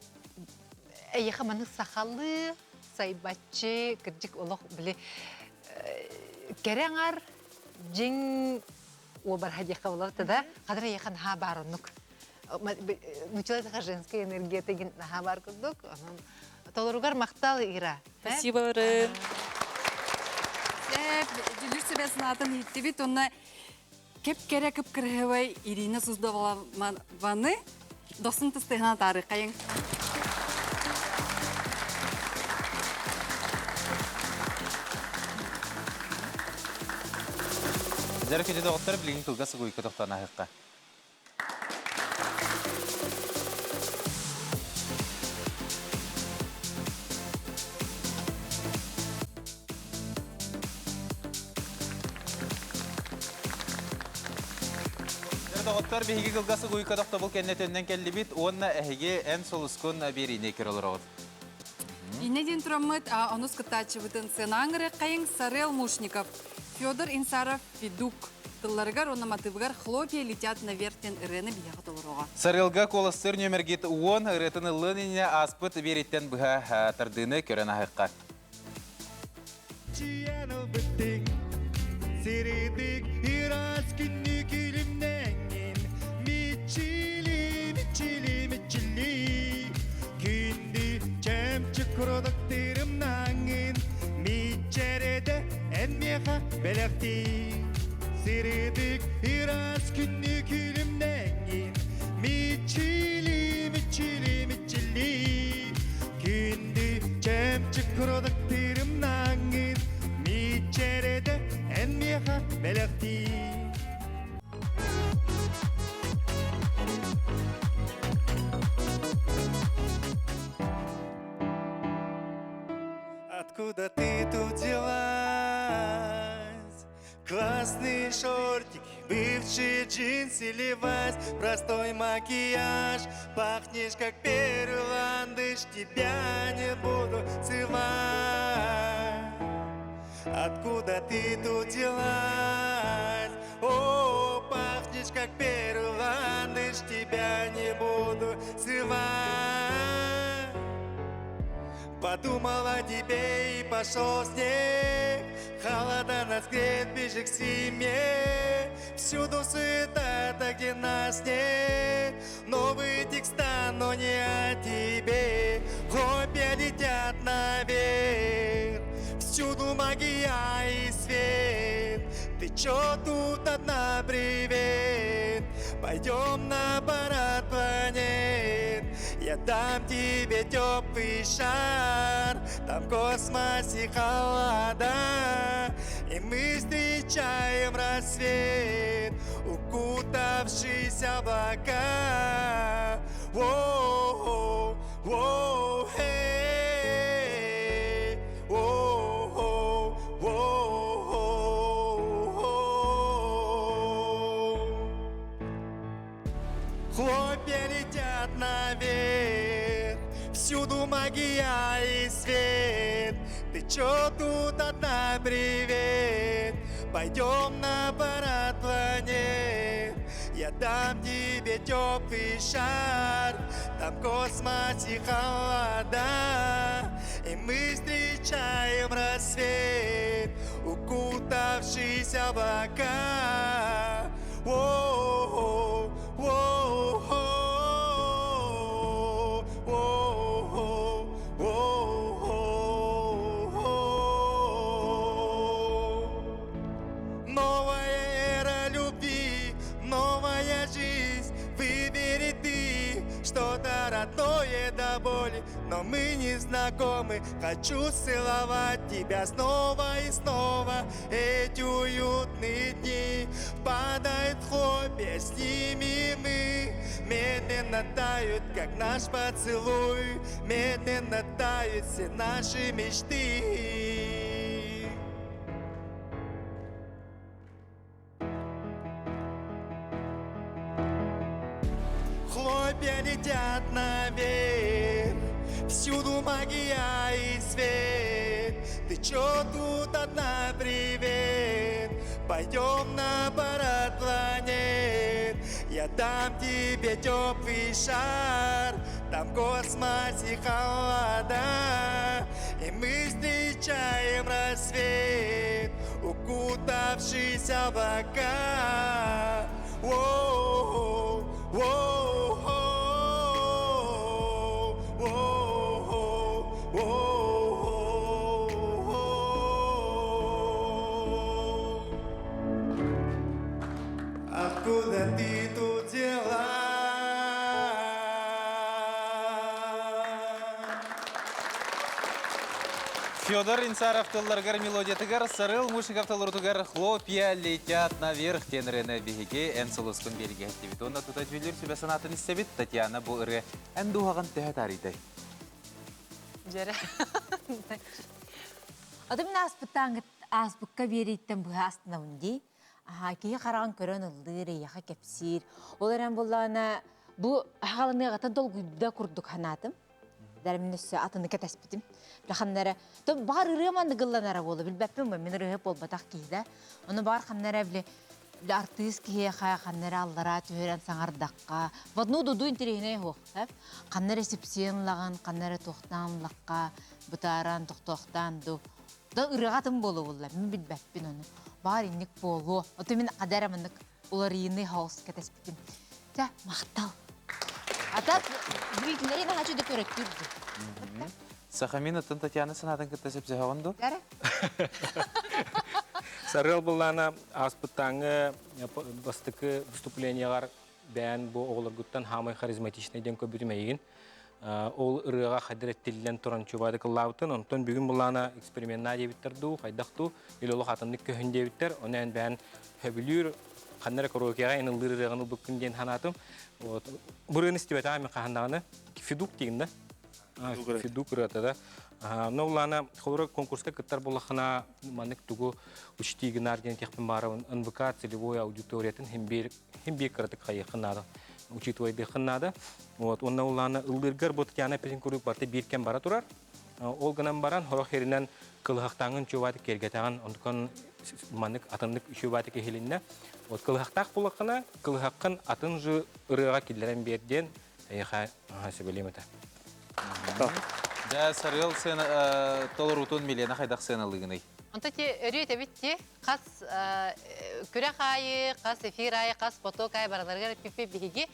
эйиэхэ маннык сахалыы сайбаччы кырдьык олох били кэрэ аҥар дьиҥ уобарха диэххэ болор да хадыр эйиэхэ наһаа баар оннук нуччалыы женская энергия деген наһаа баар курдук онон толоругар махтал Ира Спасибо-ларын. Дьүлүр сүбэ санаатын иһиттибит уонна кэп-кэрэ кып-кырыһыбай Ирина Суздованы дохсун тыстыһына таарыхайыҥ. Дьэ, күндү доҕоттор, билигин кылгас угуйка тохтоон аһыахха. Доҕоттор, биһиги кылгас угуйка тохтобул кэннэ төннөн кэллибит уонна эһиги эн сулускун биэриини көрө олороҕут. Иннэ диэн тураммыт онус кыттааччыбытын сыанаан ырыаххайыҥ Сарел Мушников, Федор Инсаров Федук тылларыгар уонна матыыбыгар «Хлопья летят наверх» диэн ырыаны биһиэхэ толоруоҕа. Сарыалга куоластыыр нүөмэргит 10 ырыатын ыллыан иннинэ ааспыт биэриттэн быһа тардыыны көрөн аһыахха. Чиэн ылбыттыҥ Сиридик ыраас күннү күлүмнэҥҥин Мичили, мичили, мичили Күндү чөмчүк курдук тырымнаҥҥын Мичэрэдэ эн миэхэ бэлэхтии Сиридик ыраас күннү күлүмнэҥҥин Мичили, мичили, мичили Күндү чөмчүк курдук тырымнаҥҥын Мичэрэдэ эн миэхэ бэлэхтии Откуда ты тут взялась? Классные шортики, бывшие джинсы левась, Простой макияж, пахнешь как первый ландыш, Тебя не буду целовать. Откуда ты тут взялась? О, пахнешь как первый ландыш, Тебя не буду целовать. Подумал о тебе и пошел снег Холода нас греет, ближе к семье Всюду суета, так где нас нет Новые текста, но не о тебе Хлопья летят наверх Всюду магия и свет Ты чё тут одна, привет Пойдем на парад планет Я дам тебе теплый шар Там в космосе холода И мы встречаем рассвет Укутавшись облака Воу, воу, эй Воу, воу, воу. Хлопья летят наверх, всюду магия и свет. Ты чё тут одна, привет? Пойдем на парад планет. Я дам тебе теплый шар, там в космосе холода. И мы встречаем рассвет, укутавшись облака. Воу, воу, воу, воу, воу. Новая эра любви, новая жизнь. Выбери ты что-то родное до боли, но мы не знакомы. Хочу целовать тебя снова и снова. Эти уютные дни падают хлопья, с ними мы медленно тают, как наш поцелуй. Медленно тают все наши мечты. Хлопья летят наверх, всюду магия и свет. Ты чё тут одна, привет? Пойдем на парад планет. Я дам тебе теплый шар, там в космосе холода. И мы встречаем рассвет, укутавшись облака. Воу, воу, воу, воу, воу. Откуда ты тут взялась? Федор Инсаров тылларыгар мелодиятыгар Сарыл Мушиков толорутугар «Хлопья летят наверх» диэн ырыаны биһиги эн сулускун биэригэ иһиттибит. Уонна тута дьүүллүүр сүбэ санаатын истэбит. Татьяна бу ырыа эн дууһаҕын төһө таарыйдай? Дьэрэ. Аты мин ааспыттааҥҥыт ааспыкка биэрииттэн быһа астынабын дии. Аха, киһи хараҕын көрөн ыллыыр, эйиэхэ кэпсиир. Ол эрэн буллаҕына бу хаалыныаҕыттан долгуйда курдук санаатым. Дәрмин өссө атыны кэтэспитим. Ханна эрэ, баҕар ырыа маннык ылланара буолла, билбэппин бу, мин ырыаһыт буолбатах киһи да. Ону баҕар ханна эрэ били артыыс киһиэхэ ханна эрэ аллараа түһэрэн саҥардахха, в одну дуду интэриэһинэй суох, ханна эрэ сипсиэн ылаҕын, ханна эрэ туохтаан ыллахха, бытааран, тохтоохтоон ду. Да ырыаҕа атын буолуо булла, мин билбэппин ону. Баҕар инник буолуо. Ото мин хада эрэ маннык уларыйыыны хаос кэтэспитим. Чэ, махтал. А так, зрителлэри наһаа үчүгэй көрөттүүр дии. Сахамин оттон Татьяна санаатын кытта сөпсөһөҕүн дуу? Дәрэ. Сарыал былаана ааспыттааҥы бастакы выступлениеҕар бэйэн бу оҕолоргуттан хаамай харизматичный диэн көрбүтүм эйигин. Ол ырыаҕа хайдах эттиллэн туран чубаады кыллаабытын, онтон бүгүн былаана эксперименнаа диэбиттэр дуу, хайдах дуу, или олох атыннык көһүн диэбиттэр, ону эн бэйэн сөбүлүүр, ханна эрэ караокеҕа эн ыллыыр ырыаҕын ылбыккын диэн санаатым. Вот. Бу ырыаны истибэтэҕим мен хаһан даҕаны. Федук диигин да? Федук ырыата да. Но улаана холоро конкурска кыттар буоллаххына маннык тугу учти гынаар диэн этиэхпин баарабын НВК целевой аудиториятын хим биир хим биир кыратык хайыаххын наада учитывайдыаххын наада. Вот уонна улаана ыллыыргар бу Татьяна эппитин курдук барыта биир кэм бара турар. Ол гынан баран хорох херинэн кылыһахтааҥын чуубааты киэргэтэҕин онтукан маннык атыннык чуубааты киһилиннэ. Вот кылыһахтаах буоллаххына кылыһаххын атын жы ырыаҕа киллэрэн биэр диэн эйиэхэ сөбүлүөм этэ. Дьэ, Сарыал сыана толоруутун Милена хайдах сыаналыыгыный? Онто ти өрүү этэбит ти хас күрэх аайы, хас эфир аайы, хас поток аайы бараларыгар эппиппит биһиги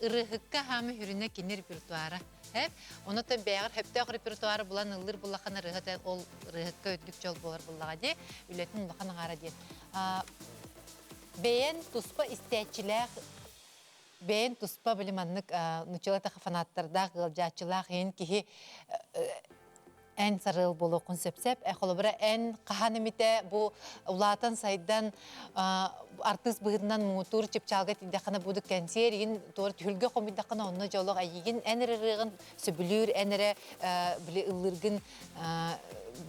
ырыһыкка хаамы хүрүнэ кини репертуара. Хэп, онотон бэйэҕэр хөптөөх репертуары булан ыллыр буллахан ырыһыт ол ырыһыкка үрдүк дьол буолар буллаҕа дии, үлэтин улахан аҥаара диэн. Бэйэн туспа истээччилээх бэйэн туспа били маннык нуччалар фанаттардаах ыалдьааччылаах иһин киһи эн сарыал буолуоххун сөп-сөп. Холобура, эн хаһан эмитэ бу улаатан сайдан артыыс быһыытынан муҥутуур чыпчаалга тиийдэххинэ буду кэнсиэр игин туора түһүлгэ хомуйдаххына онно дьолох эйигин эн эрэ ырыаҕын сөбүлүүр, эн эрэ били ыллыыргын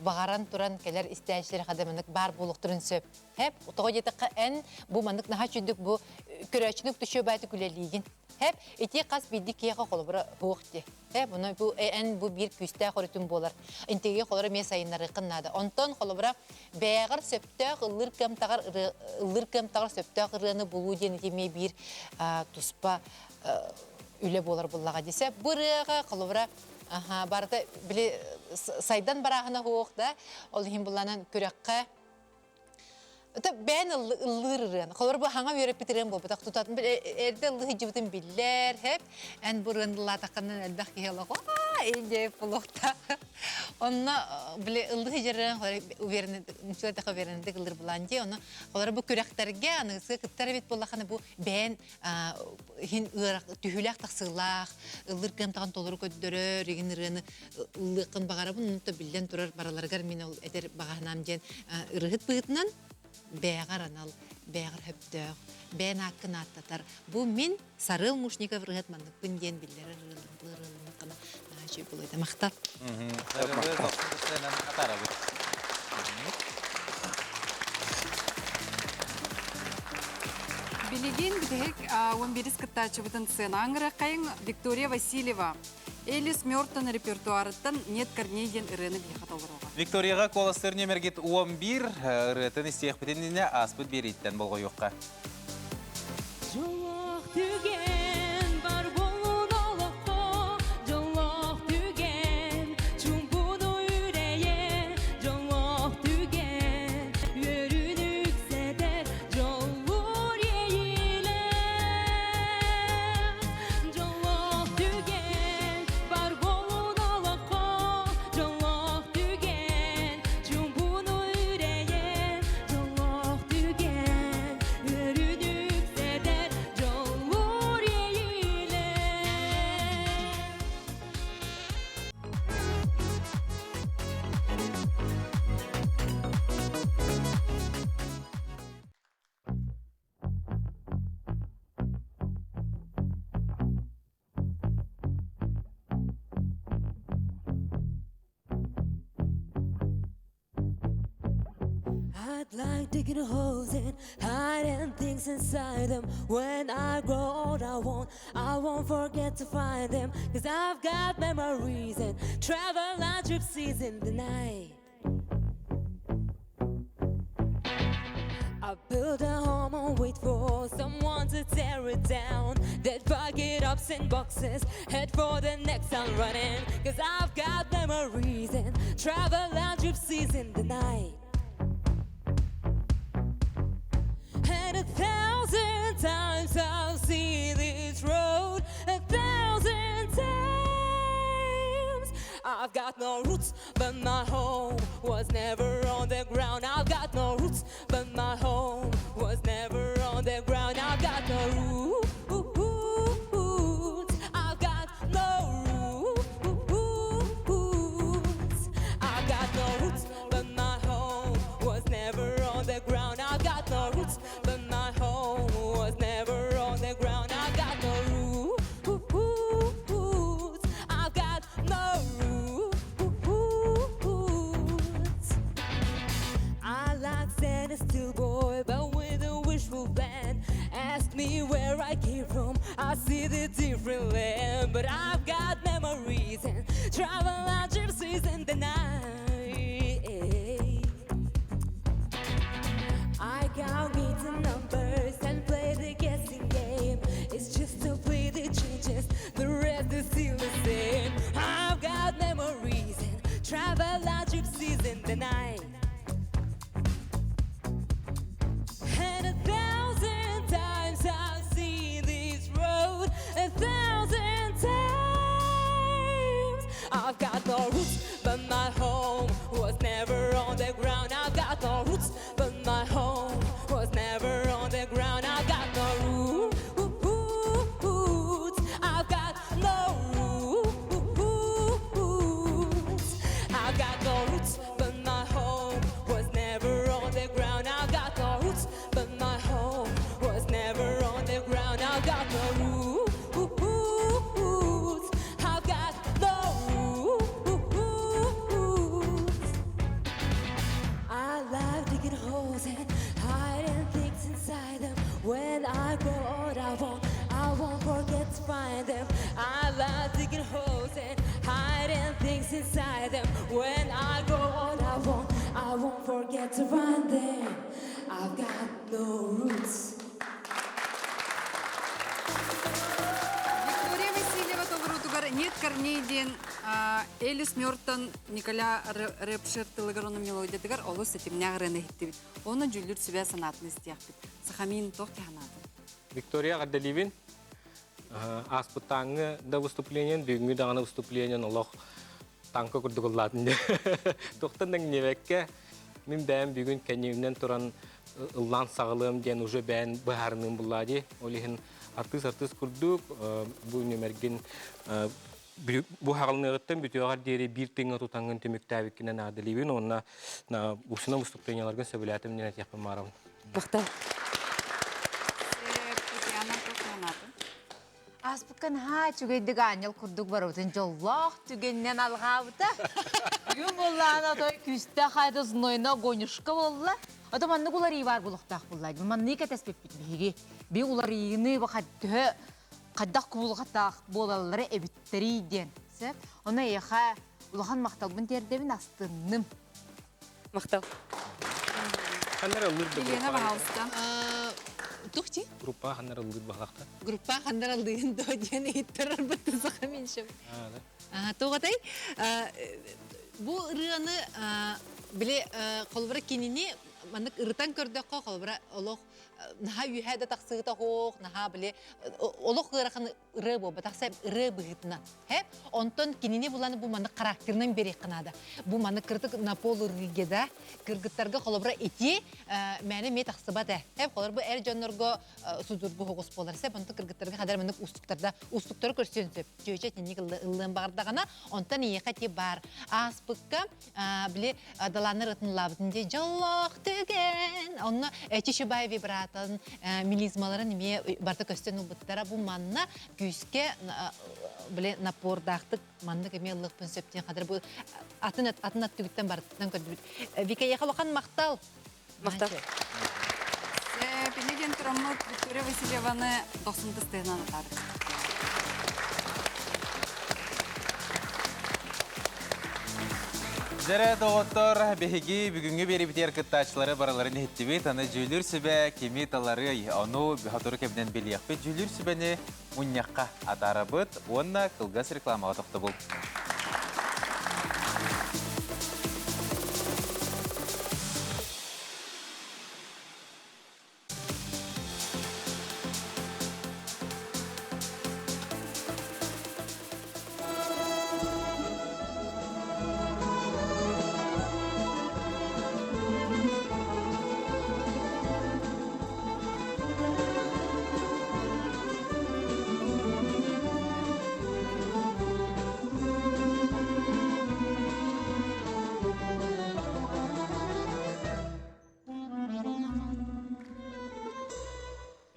баҕаран туран кэлэр истээччилэр хада маннык баар буолуохтарын сөп. Хэп, тоҕо диэтэххэ эн бу маннык наһаа үчүгдүк бу көрөөччүнү төчүөбаатык үлэлиигин. Хэп, ити хас биирдии киһиэхэ холобура суох дии. Бұны бу эн бу биир күүстээх өрүтүн буолар. Интиги холоро эмиэ сайыннарыаххын наада. Онтон холобура бэйэҕэр сөптөөх ыллыыр кыамтаҕар ыллыыр кыамтаҕар сөптөөх ырыаны булуу диэн ити эмиэ биир туспа үлэ буолар буллаҕа десе. Бу ырыаҕа холобура барыта били сайдан барааһына суох да ол иһин булланан күрэххэ Это бэйэн ыллыыр ырыан. Холор бу хаҥа үөрэппит ырыан буолбатах. Тутатын эрдэ ыллыы сылдьыбытын биллэр, хэп. Эн бу ырыаны ыллаатаххына элбэх киһи олох аа индиэ булуохта. Онно били ыллыы сылдьар ырыан уверенный, уверенныйдык ыллыыр булаан дии. Ону холор бу күрэхтэргэ аныгыскы кыттар эбит буоллаххына бу бэйэн иһин түһүүлээх тахсыылаах, ыллыыр кыамтаҕын толору көрдөрөр, игин ырыаны ыллыаххын баҕарабын, онто биллэн турар бараларыгар мин ол этэр баҕаһынаам диэн ырыһыт быһыытынан бэйэҕэр анал, бэйэҕэр хөптөөх, бэйэн ааккын ааттатар. Бу мин Сарыал Мушников ырыһыт манныкпын диэн биллэрэр ырыаланнаххына наһаа үчүгэй буолуо этэ. Махтал. Билигин бүтэһик 11 кыттааччыбытын сцена аңырахайын Виктория Васильева Элис Мёртон репертуарыттан «Нет корней» диэн ырыаны биһиэхэ толоруоҕа. Викторияҕа куоластыыр нүөмэргит 11 ырыатын истиэхпитин иннинэ ааспыт биэрииттэн болҕойуохха. Дьоллоох түгэн бар буолун олоххо, дьоллоох түгэн чуумпуну үрэйэр, дьоллоох түгэн үөрүүнү үксэтэр, дьоллуур иэйиилээх. Дьоллоох түгэн бар буолун олоххо, дьоллоох түгэн чуумпуну үрэйэр, дьоллоох түгэн үөрүүнү. I'd like digging holes and hiding things inside them. When I grow old, I won't, I won't forget to find them. Cause I've got memories and travel on gypsies in the night. I build a home and wait for someone to tear it down. Then pack it up in boxes, head for the next town running. Cause I've got memories and travel on gypsies in the night. And 1,000 times I've seen this road, 1,000 times. I've got no roots, but my home was never on the ground. I've got no roots, but my home was never on the ground. I've got no roots. I've got no roots. I've got no roots, but my home was never on the ground. I've got no roots, but my home was never on the ground. I've got no roots. I've got no roots. I like Santa still boy, but with a wishful plan. Ask me where I came from, I see the different land. But I've got memories and travel on gypsies in the night. I count gates and numbers and play the guessing game. It's just to play the changes, the rest is still the same. I've got memories and travel on gypsies in the night. And 1,000 times I've seen this road, 1,000 times. I've got no roots, but my home was never on the ground. I've got no roots, but my home was never on the ground. I've got no roots. I've got no roots. I've got no roots, but my home was never on the ground. I've got no roots, but my home was never on the ground. I've got no roots. I've got no roots. I love digging holes and hiding things inside them. When I grow old, I won't forget to find them. I love digging holes and hiding things inside them. When I grow old, I won't forget to find them. I've got no roots. Виктория Васильева толоруутугар Нет корней диэн Элис Мертон Николя Репшер тылыгар онно мелодиятыгар олус ситимнээх ырыаны иһиттибит. Оны дьүүллүүр сүбэ санаатын истиэхпит. Сахамин туох санаатын? Виктория эҕэрдэлиибин. Ааспыттааҥҥы да выступлениен, бүгүҥҥү даҕаны выступлениен олох танка курдук ыллаатын. Туохтан да иҥнибэккэ, мин бэйэм бүгүн кэннибинэн туран ыллаан саҕалыам диэн уже бэйэн быһаарыныым буллаа дии. Ол иһин артыыс-артыыс курдук бу нүмэргин бу хаҕылыныаҕыттан бүтүөҕэр диэри биир тыҥҥа тутаҥҥын түмүктээбиккинэн эҕэрдэлиибин уонна устунан выступленияларгын сөбүлээтим диэн этиэхпин баҕарабын. Махтал. Татьяна туох санаатын? Ааспыкка наһаа үчүгэйдик аанньал курдук барыбытын дьоллоох түгэнинэн алҕаабыта. Бүгүн буоллаҕына отой күүстээх хайда знойно гонюшка буолла. Ото маннык уларыы баар буолуохтаах буолла. Маннык кэтэспиппит биһиги. Би уларыйыыны төһө хайдах кубулҕатаах буолаллара эбиттэрий диэн. Сөп. Ону эйиэхэ улахан махталбын тиэрдэбин астынным. Махтал. Ханнар ыллыыр да Елена, пожалуйста. Тухти? Группа ханнар ыллыыр баҕалаахта. Группа ханнар ыллыырын до диэн иһиттэрэр бытты сахаминшим. Тоҕотой бу ырыаны били холобура кинини маннык ырытан көрдөххө холобура олох наһаа үөһээ да тахсыыта суох наһаа били олох ыарахан ырыа буолбатах сеп ырыа быһыытынан Һэ? Онтон кинини булан бу маннык характерынан биэриэххэ наада. Бу маннык кырдык на пол ырыыга да кыргыттарга холобура ити мээнэ эмиэ тахсыбат ээ. Һэ, холобура бу эр дьоннорго судургу соҕус буолар. Сеп, онтон кыргыттарга хадar маннык уустуктарда уустуктары көрсүөн сөп. Чүөчэ итинник ыллыан баҕардаҕына, онтон ийэхэ ти баар. Ааспыкка били далааннар ытынлаабытын дии дьоллоох түгэн. Онно эчи шибай вибратын мелизмаларын эмиэ барыта көстөн ылбыттара. Бу манна күүскэ били напордаахтык маннык эмиэ ыллыахпын сөп диэн хадыр бу атын атын аттыгыттан барытынан көрдүбүт. Вика улахан махтал. Махтал. Пини диэн тураммыт Виктория Васильеваны дохсун тыстыһынан атаарык. Дьэрэ доҕоттор, биһиги бүгүҥҥү биэрибитигэр кыттааччылары барыларын иһиттибит. Аны дьүүлүүр сүбэ кими таларый? Ону сотору кэминэн билиэхпит. Дьүүлүүр сүбэни мунньахха атаарабыт уонна кылгас рекламаҕа тохтобул.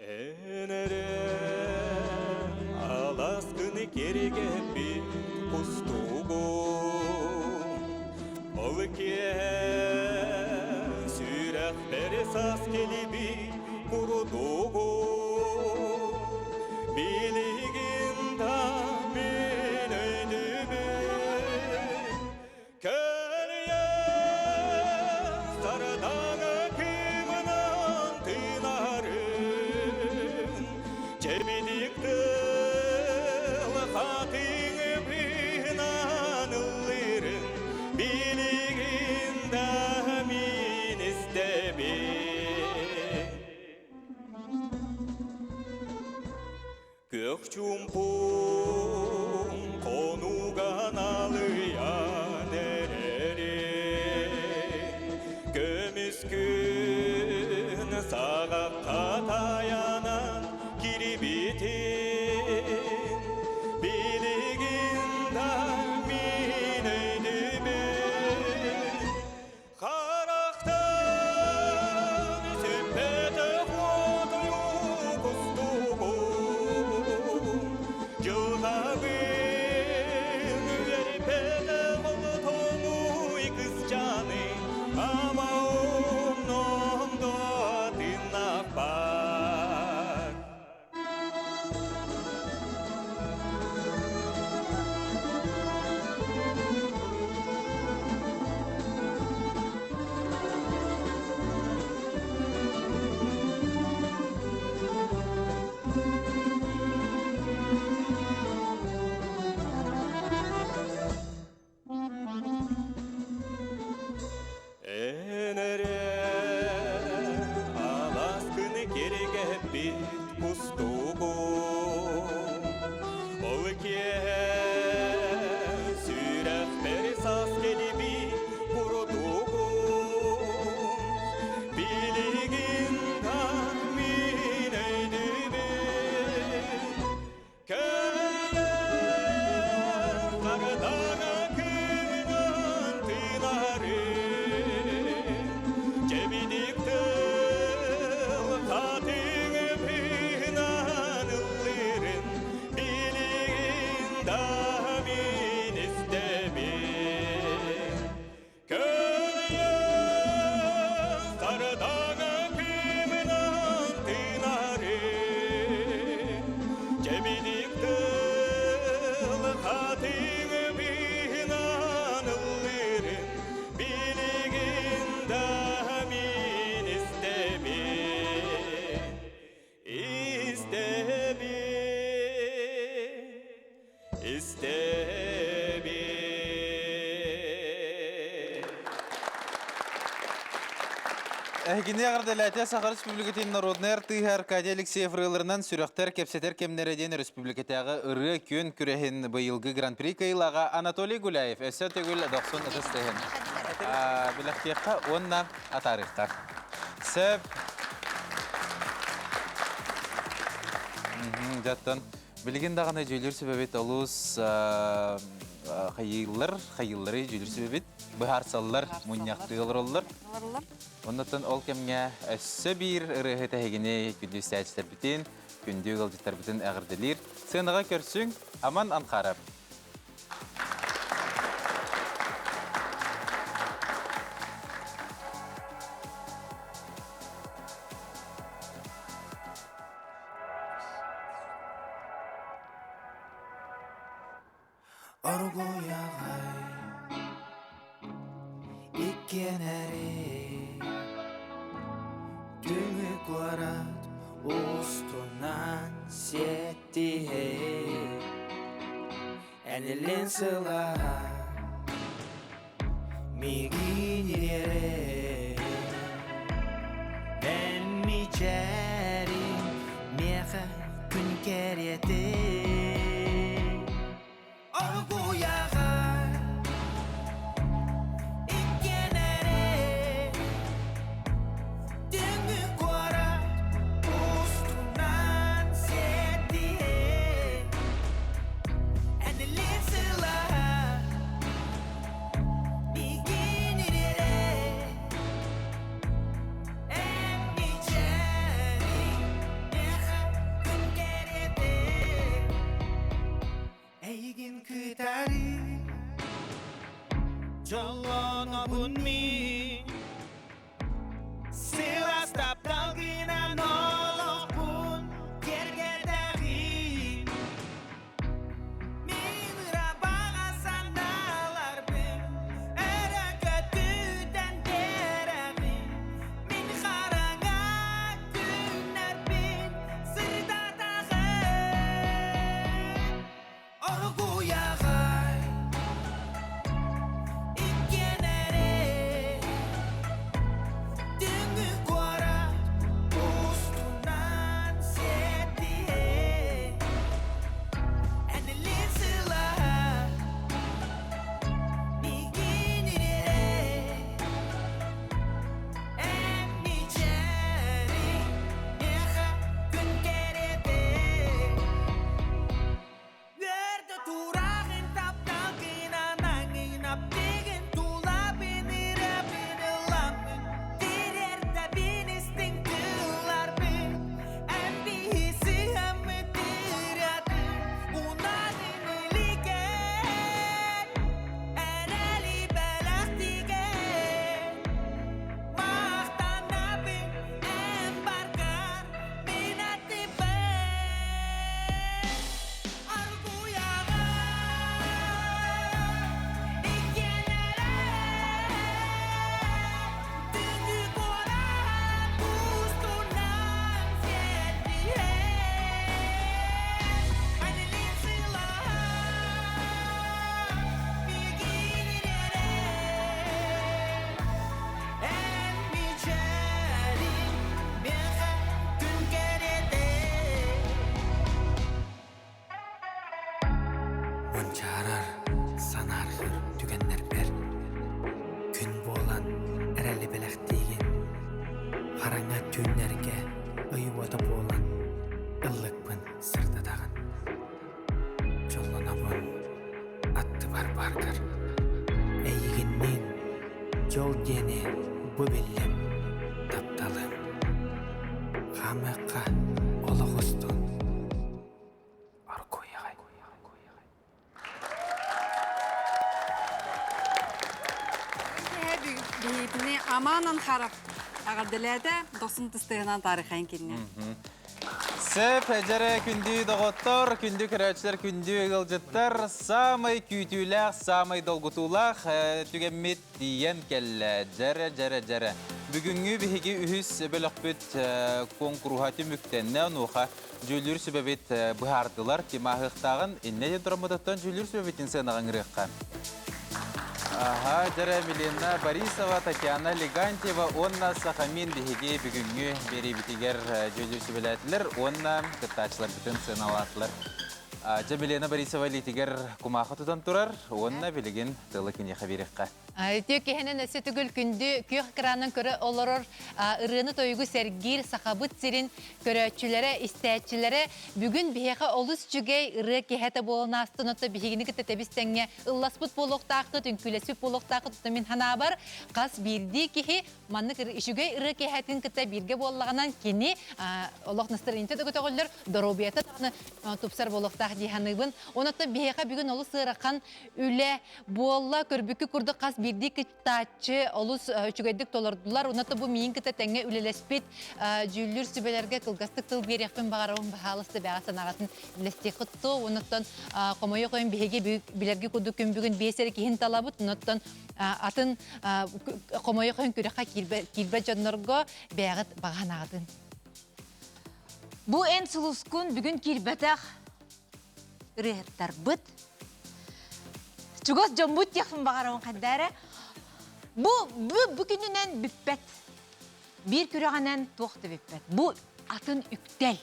Эн эрэ аласкыны кэргэппит кустугум Ол киэһэ сүрэхпэр саас кэлибит курдугум Билигин да мин өйдүүбүн Кэлиэ сардаҥа кыымынан тыынарын, Чэбидик тыл хатыҥ быһынан ыллыырын, Билигин да мин истэбин. Күөх чуумпум хонууга налыйан эрэрин, Көмүс күн саҕахха тайанан кирибитин, Билигин да мин өйдүүбүн, Харахтан сүппэтэх уотуйу кустугум, Дьылҕабын үөрпэтэх олотоҥуй кысчааны, Ама умнуом дуо тыыннаахпар. Эн эрэ алааскыны киригэппит кустугум Ол киэһэ сүрэхпэр саас кэлибит курдугум Билигин да мин өйдүүбүн Кэлэр хардана кыымынан тыынарын, Чэбидик тыл хатыҥ быһынан ыллыырын, Билигин да мин истэбин. Кэлэр сардаҥа кыымынан тыынарын, Чэбидик тыл хатыҥ быыһынан ыллыырын, Билигин да мин истэбин, истэбин. Истэбин. Эһигини эҕэрдэлээтэ Саха Республикатын народнай артыыһа Аркадий Алексеев ырыаларынан сүрэхтэр кэпсэтэр кэмнэрэ диэн республикатааҕы ырыа күөн күрэһин быйылгы гран-при кыайыылааҕа Анатолий Гуляев өссө төгүл дохсун ытыс тыаһын билэхтиэххэ уонна атаарыахха. Сөп. Дьаттан Билигин даҕаны дьүүлүүр сүбэбит олус хайыыллар, хайыыллары дьүүлүүр сүбэбит быһаарсаллар, мунньахтыы олороллор. Оннуттан ол кэмҥэ өссө биир ырыаһыт эһигини күндү истээччилэрбитин, күндү ыалдьыттарбытын эҕэрдэлиир. Сыанаҕа көрсүҥ, Аман Анхаров. Оргуйаҕай иккиэн эрэй Түҥү куорат устунан сиэттиһэ Эн илин сылаа миигин ириэрэ Эн мичээриҥ миэхэ күн кэриэтэ Оргуйаҕа иккиэн эрэ Түҥү куорат устунан сиэттиһэ Эн илин сылаа миигин ириэрэ Эн мичээриҥ миэхэ күн кэриэтэ Эйигин кытары дьоллонобун мин Сылаас тапталгынан олохпун киэргэтэҕин Мин ырабаҕа санааларбын өрө көтүтэн биэрэҕин Мин хараҥа күннэрбин сырдатаҕын Оргуйаҕай иккиэн эрэ Түҥү куорат устунан сиэттиһэ Эн илин сылаа миигин ириэрэ Эн мичээриҥ миэхэ күн кэриэтэ Үөрдэ тураҕын тапталгын анаҥын Аптыгын тулабын ырабын ыламмын Тириэрдэбин истиҥ тылларбын Эн биһи сыһаммыт ырыатын Унанын илигэр Эрэли бэлэхтигэр Махтанабын эн баргар Мин аттыбар Аргуйаҕа иккиэн эрэ Түннү куорат устунан сиэттиһэ Анилин сылаһа миигин ириэрэ Эн мичээриҥ миэхэ күн кэриэтэ Мунчаарар, санааргыыр түгэннэрбэр күн буолан эрэли бэлэхтиигин, хараҥа түүннэргэ ый уота буолан ыллыкпын сырдатаҕын. Дьоллонобун аттыбар бааргар, эйигинниин дьол диэни бу биллим, тапталым. Хаамыахха олох устун Оргуйаҕай. Биһитини Аман Анхаров эҕэрдэлээтэ дохсун тыстыгынан тарихайын кинне. Сөп, дьэрэ күндү доҕоттор, күндү көрөөччүлэр, күндү ыалдьыттар, самай күүтүүлээх, самай долгутуулаах түгэммит тиийэн кэллэ. Дьэрэ, дьэрэ, дьэрэ. Бүгүҥҥү биһиги үһүс бөлөхпүт куонкуруһа түмүктэннэ. Онуоха дьүүллүүр сүбэбит быһаардылар. Ким ааһыахтааҕын иннэ диэн тураммытыттан дьүүллүүр сүбэбитин сыанаҕа ыҥырыахха. Аха, дьэрэ Милена Борисова, Татьяна Легантьева уонна Сахамин биһиги бүгүҥҥү биэриибитигэр дьүүллүүр сүбэлээтилэр уонна кыттааччыларбытын сыаналаатылар. Дьэ, Милена Борисова илиитигэр кумаахы тутан турар уонна билигин тылы киниэхэ биэриэххэ. Үтүө киһинэн өссө төгүл күндү күөх экранынан көрө олорор ырыаны-тойугу сэргиир Сахабыт сирин көрөөччүлэрэ, истээччилэрэ бүгүн биһиэхэ олус үчүгэй ырыа киһэтэ буолан аастын, отто биһигини кытта тэбис тэҥҥэ ылласпыт буолуохтааххыт, үҥкүүлэспит буолуохтааххыт, отто мин санаабар хас биирдии киһи маннык үчүгэй ырыа киэһэтин кытта бииргэ буоллаҕынан кини олох настроениета да көтөҕүллэр, доруобуйата даҕаны тупсар буолуохтаах. буолуохтаах дии саныыбын. Онон биһиэхэ бүгүн олус ыарахан үлэ буолла. Көрбүккү курдук хас биирдии кыттааччы олус үчүгэйдик толордулар. Онон бу миин кытта тэҥҥэ үлэлэспит дьүүллүүр сүбэлэргэ кылгастык тыл биэриэхпин баҕарабын. Баһаалыста бэҕэ санаҕатын үллэстиэххит ту. Онон хомойуох иһин биһиги билэрги курдук күн бүгүн биэс эрэ киһин талабыт. Онон атын хомойуох иһин күрэххэ киирбэт дьоннорго бэйэҕит баҕа санааҕытын. Бу эн сулускун бүгүн киирбэтэх ырыаһыттарбыт. Чугас дьоммут диэхпин баҕарабын хайда эрэ. Бу, бу, бу күнүнэн бүппэт. Биир күрэҕинэн туох да бүппэт. Бу атын үктэл.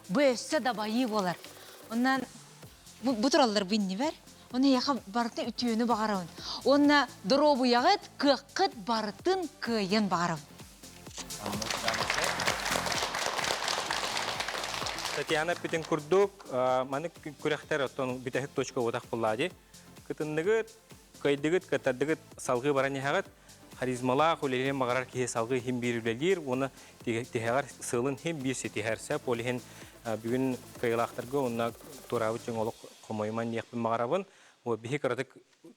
Бу өссө дабайыы буолар. Онон бу, бу тураллар бу иннибэр. Оны эйиэхэ барытын үтүөнү баҕарабын. Уонна доруобуйаҕыт, кыаххыт барытын кыайыан баҕарабын. Татьяна эппитин курдук, маннык күрэхтэр оттон бүтэһик точка уотах буллаа Кытынныгыт, кыайдыгыт, кыттардыгыт салгыы баран иһэҕит. Харизмалаах, үлэлиэн баҕарар киһи салгыы иһин биир үлэлиир уонна тиһэҕэр сыалын иһин биир ситиһэр. Сөп, ол иһин бүгүн кыайыылаахтарга уонна туораабыт дьоҥ олох хомойуман диэхпин баҕарабын. Вот биһи кыратык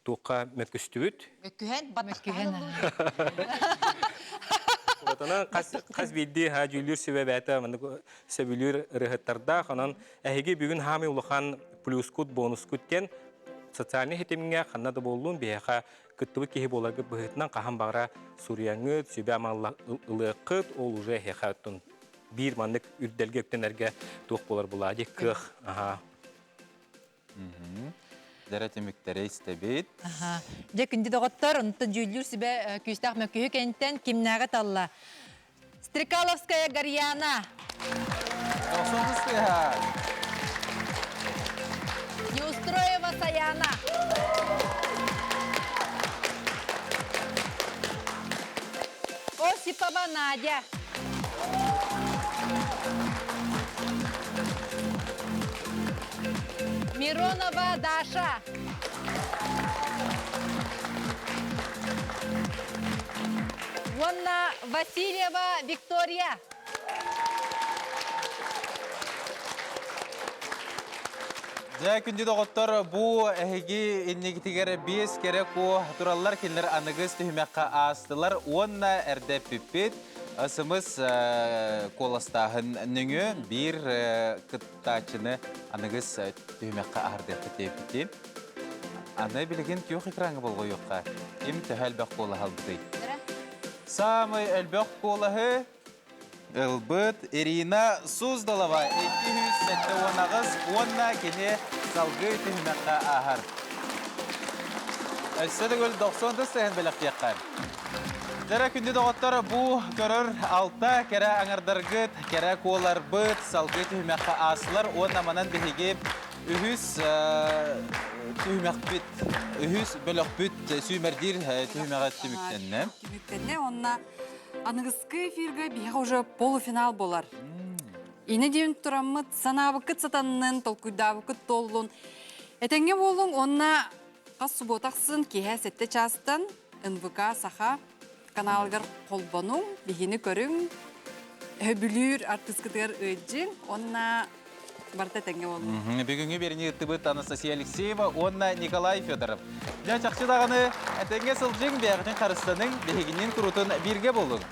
туохха мөккүстүбүт. Мөккүһэн, Мөккүһэн. Отонон хас хас биирдии ха дьүүллүүр сүбэ бэйэтэ маннык сөбүлүүр ырыһыттардаах. Онон эһиги бүгүн хаамый улахан плюскут, бонускут диэн социальнай ситимҥэ ханна да буоллун биһиэхэ кыттыбыт киһи буоларгыт быһыытынан хаһан баҕара суруйаҥҥыт, сүбэ ылыаххыт, ол уже эһиэхэ оттон биир маннык үрдэлгэ үктэнэргэ туох буолар булаа дии кыах. Аха. Дэрэ түмүктэри истэбит. Дьэ, күндү доҕоттор, онтон дьүүллүүр сүбэ күүстээх мөккүһү кэнтэн кимнээҕи талла? Стрекаловская Гарьяна. Неустроева Саяна. Осипова Надя. Миронова Даша. Уонна Васильева Виктория. Дьэ, күндү доҕоттор, бу эһиги иннигитигэр биэс кэрэ куо тураллар, кинилэр аныгыс түһүмэххэ аастылар уонна эрдэ эппиппит. Сымыс куоластааһын нөҥүө биир кыттааччыны аныгыс түһүмэххэ аһардыахпыт диэбиппитин. Аны билигин күөх экраҥҥа болҕойуохха. Ким төһө элбэх куолаһы ылбытый? Саамай элбэх куолаһы ылбыт Ирина Суздалова 278 уонна кини салгыы түһүмэххэ ааһар. Өссө төгүл 90 тыс бэлэхтиэххэ. Дьэрэ күндү доҕоттор, бу көрөр алта кэрэ аҥардаргыт, кэрэ куоларбыт салгыы түһүмэххэ аастылар уонна манан биһиги үһүс түһүмэхпит, үһүс бөлөхпүт сүүмэрдиир түһүмэҕэ түмүктэннэ. Түмүктэннэ уонна аныгыскы эфиргэ биһиэхэ уже полуфинал болар. Ини диэн тураммыт, санаабыккыт сатаннын, толкуйдаабыккыт туоллун. Этэҥҥэ буолуҥ уонна Хас субуота ахсын киэһэ сэттэ чаастан НВК Саха каналыгар холбонуҥ, биһини көрүҥ, өбүлүүр артыыскытыгар ыалдьыҥ уонна барыта тэҥҥэ буоллун. Бүгүҥҥү биэриини ыыттыбыт Анастасия Алексеева уонна Николай Федоров. Дьэ, чахчы даҕаны этэҥҥэ сылдьыҥ, бэйэҕитин харыстаныҥ, биһигинниин куруутун бииргэ буолуҥ.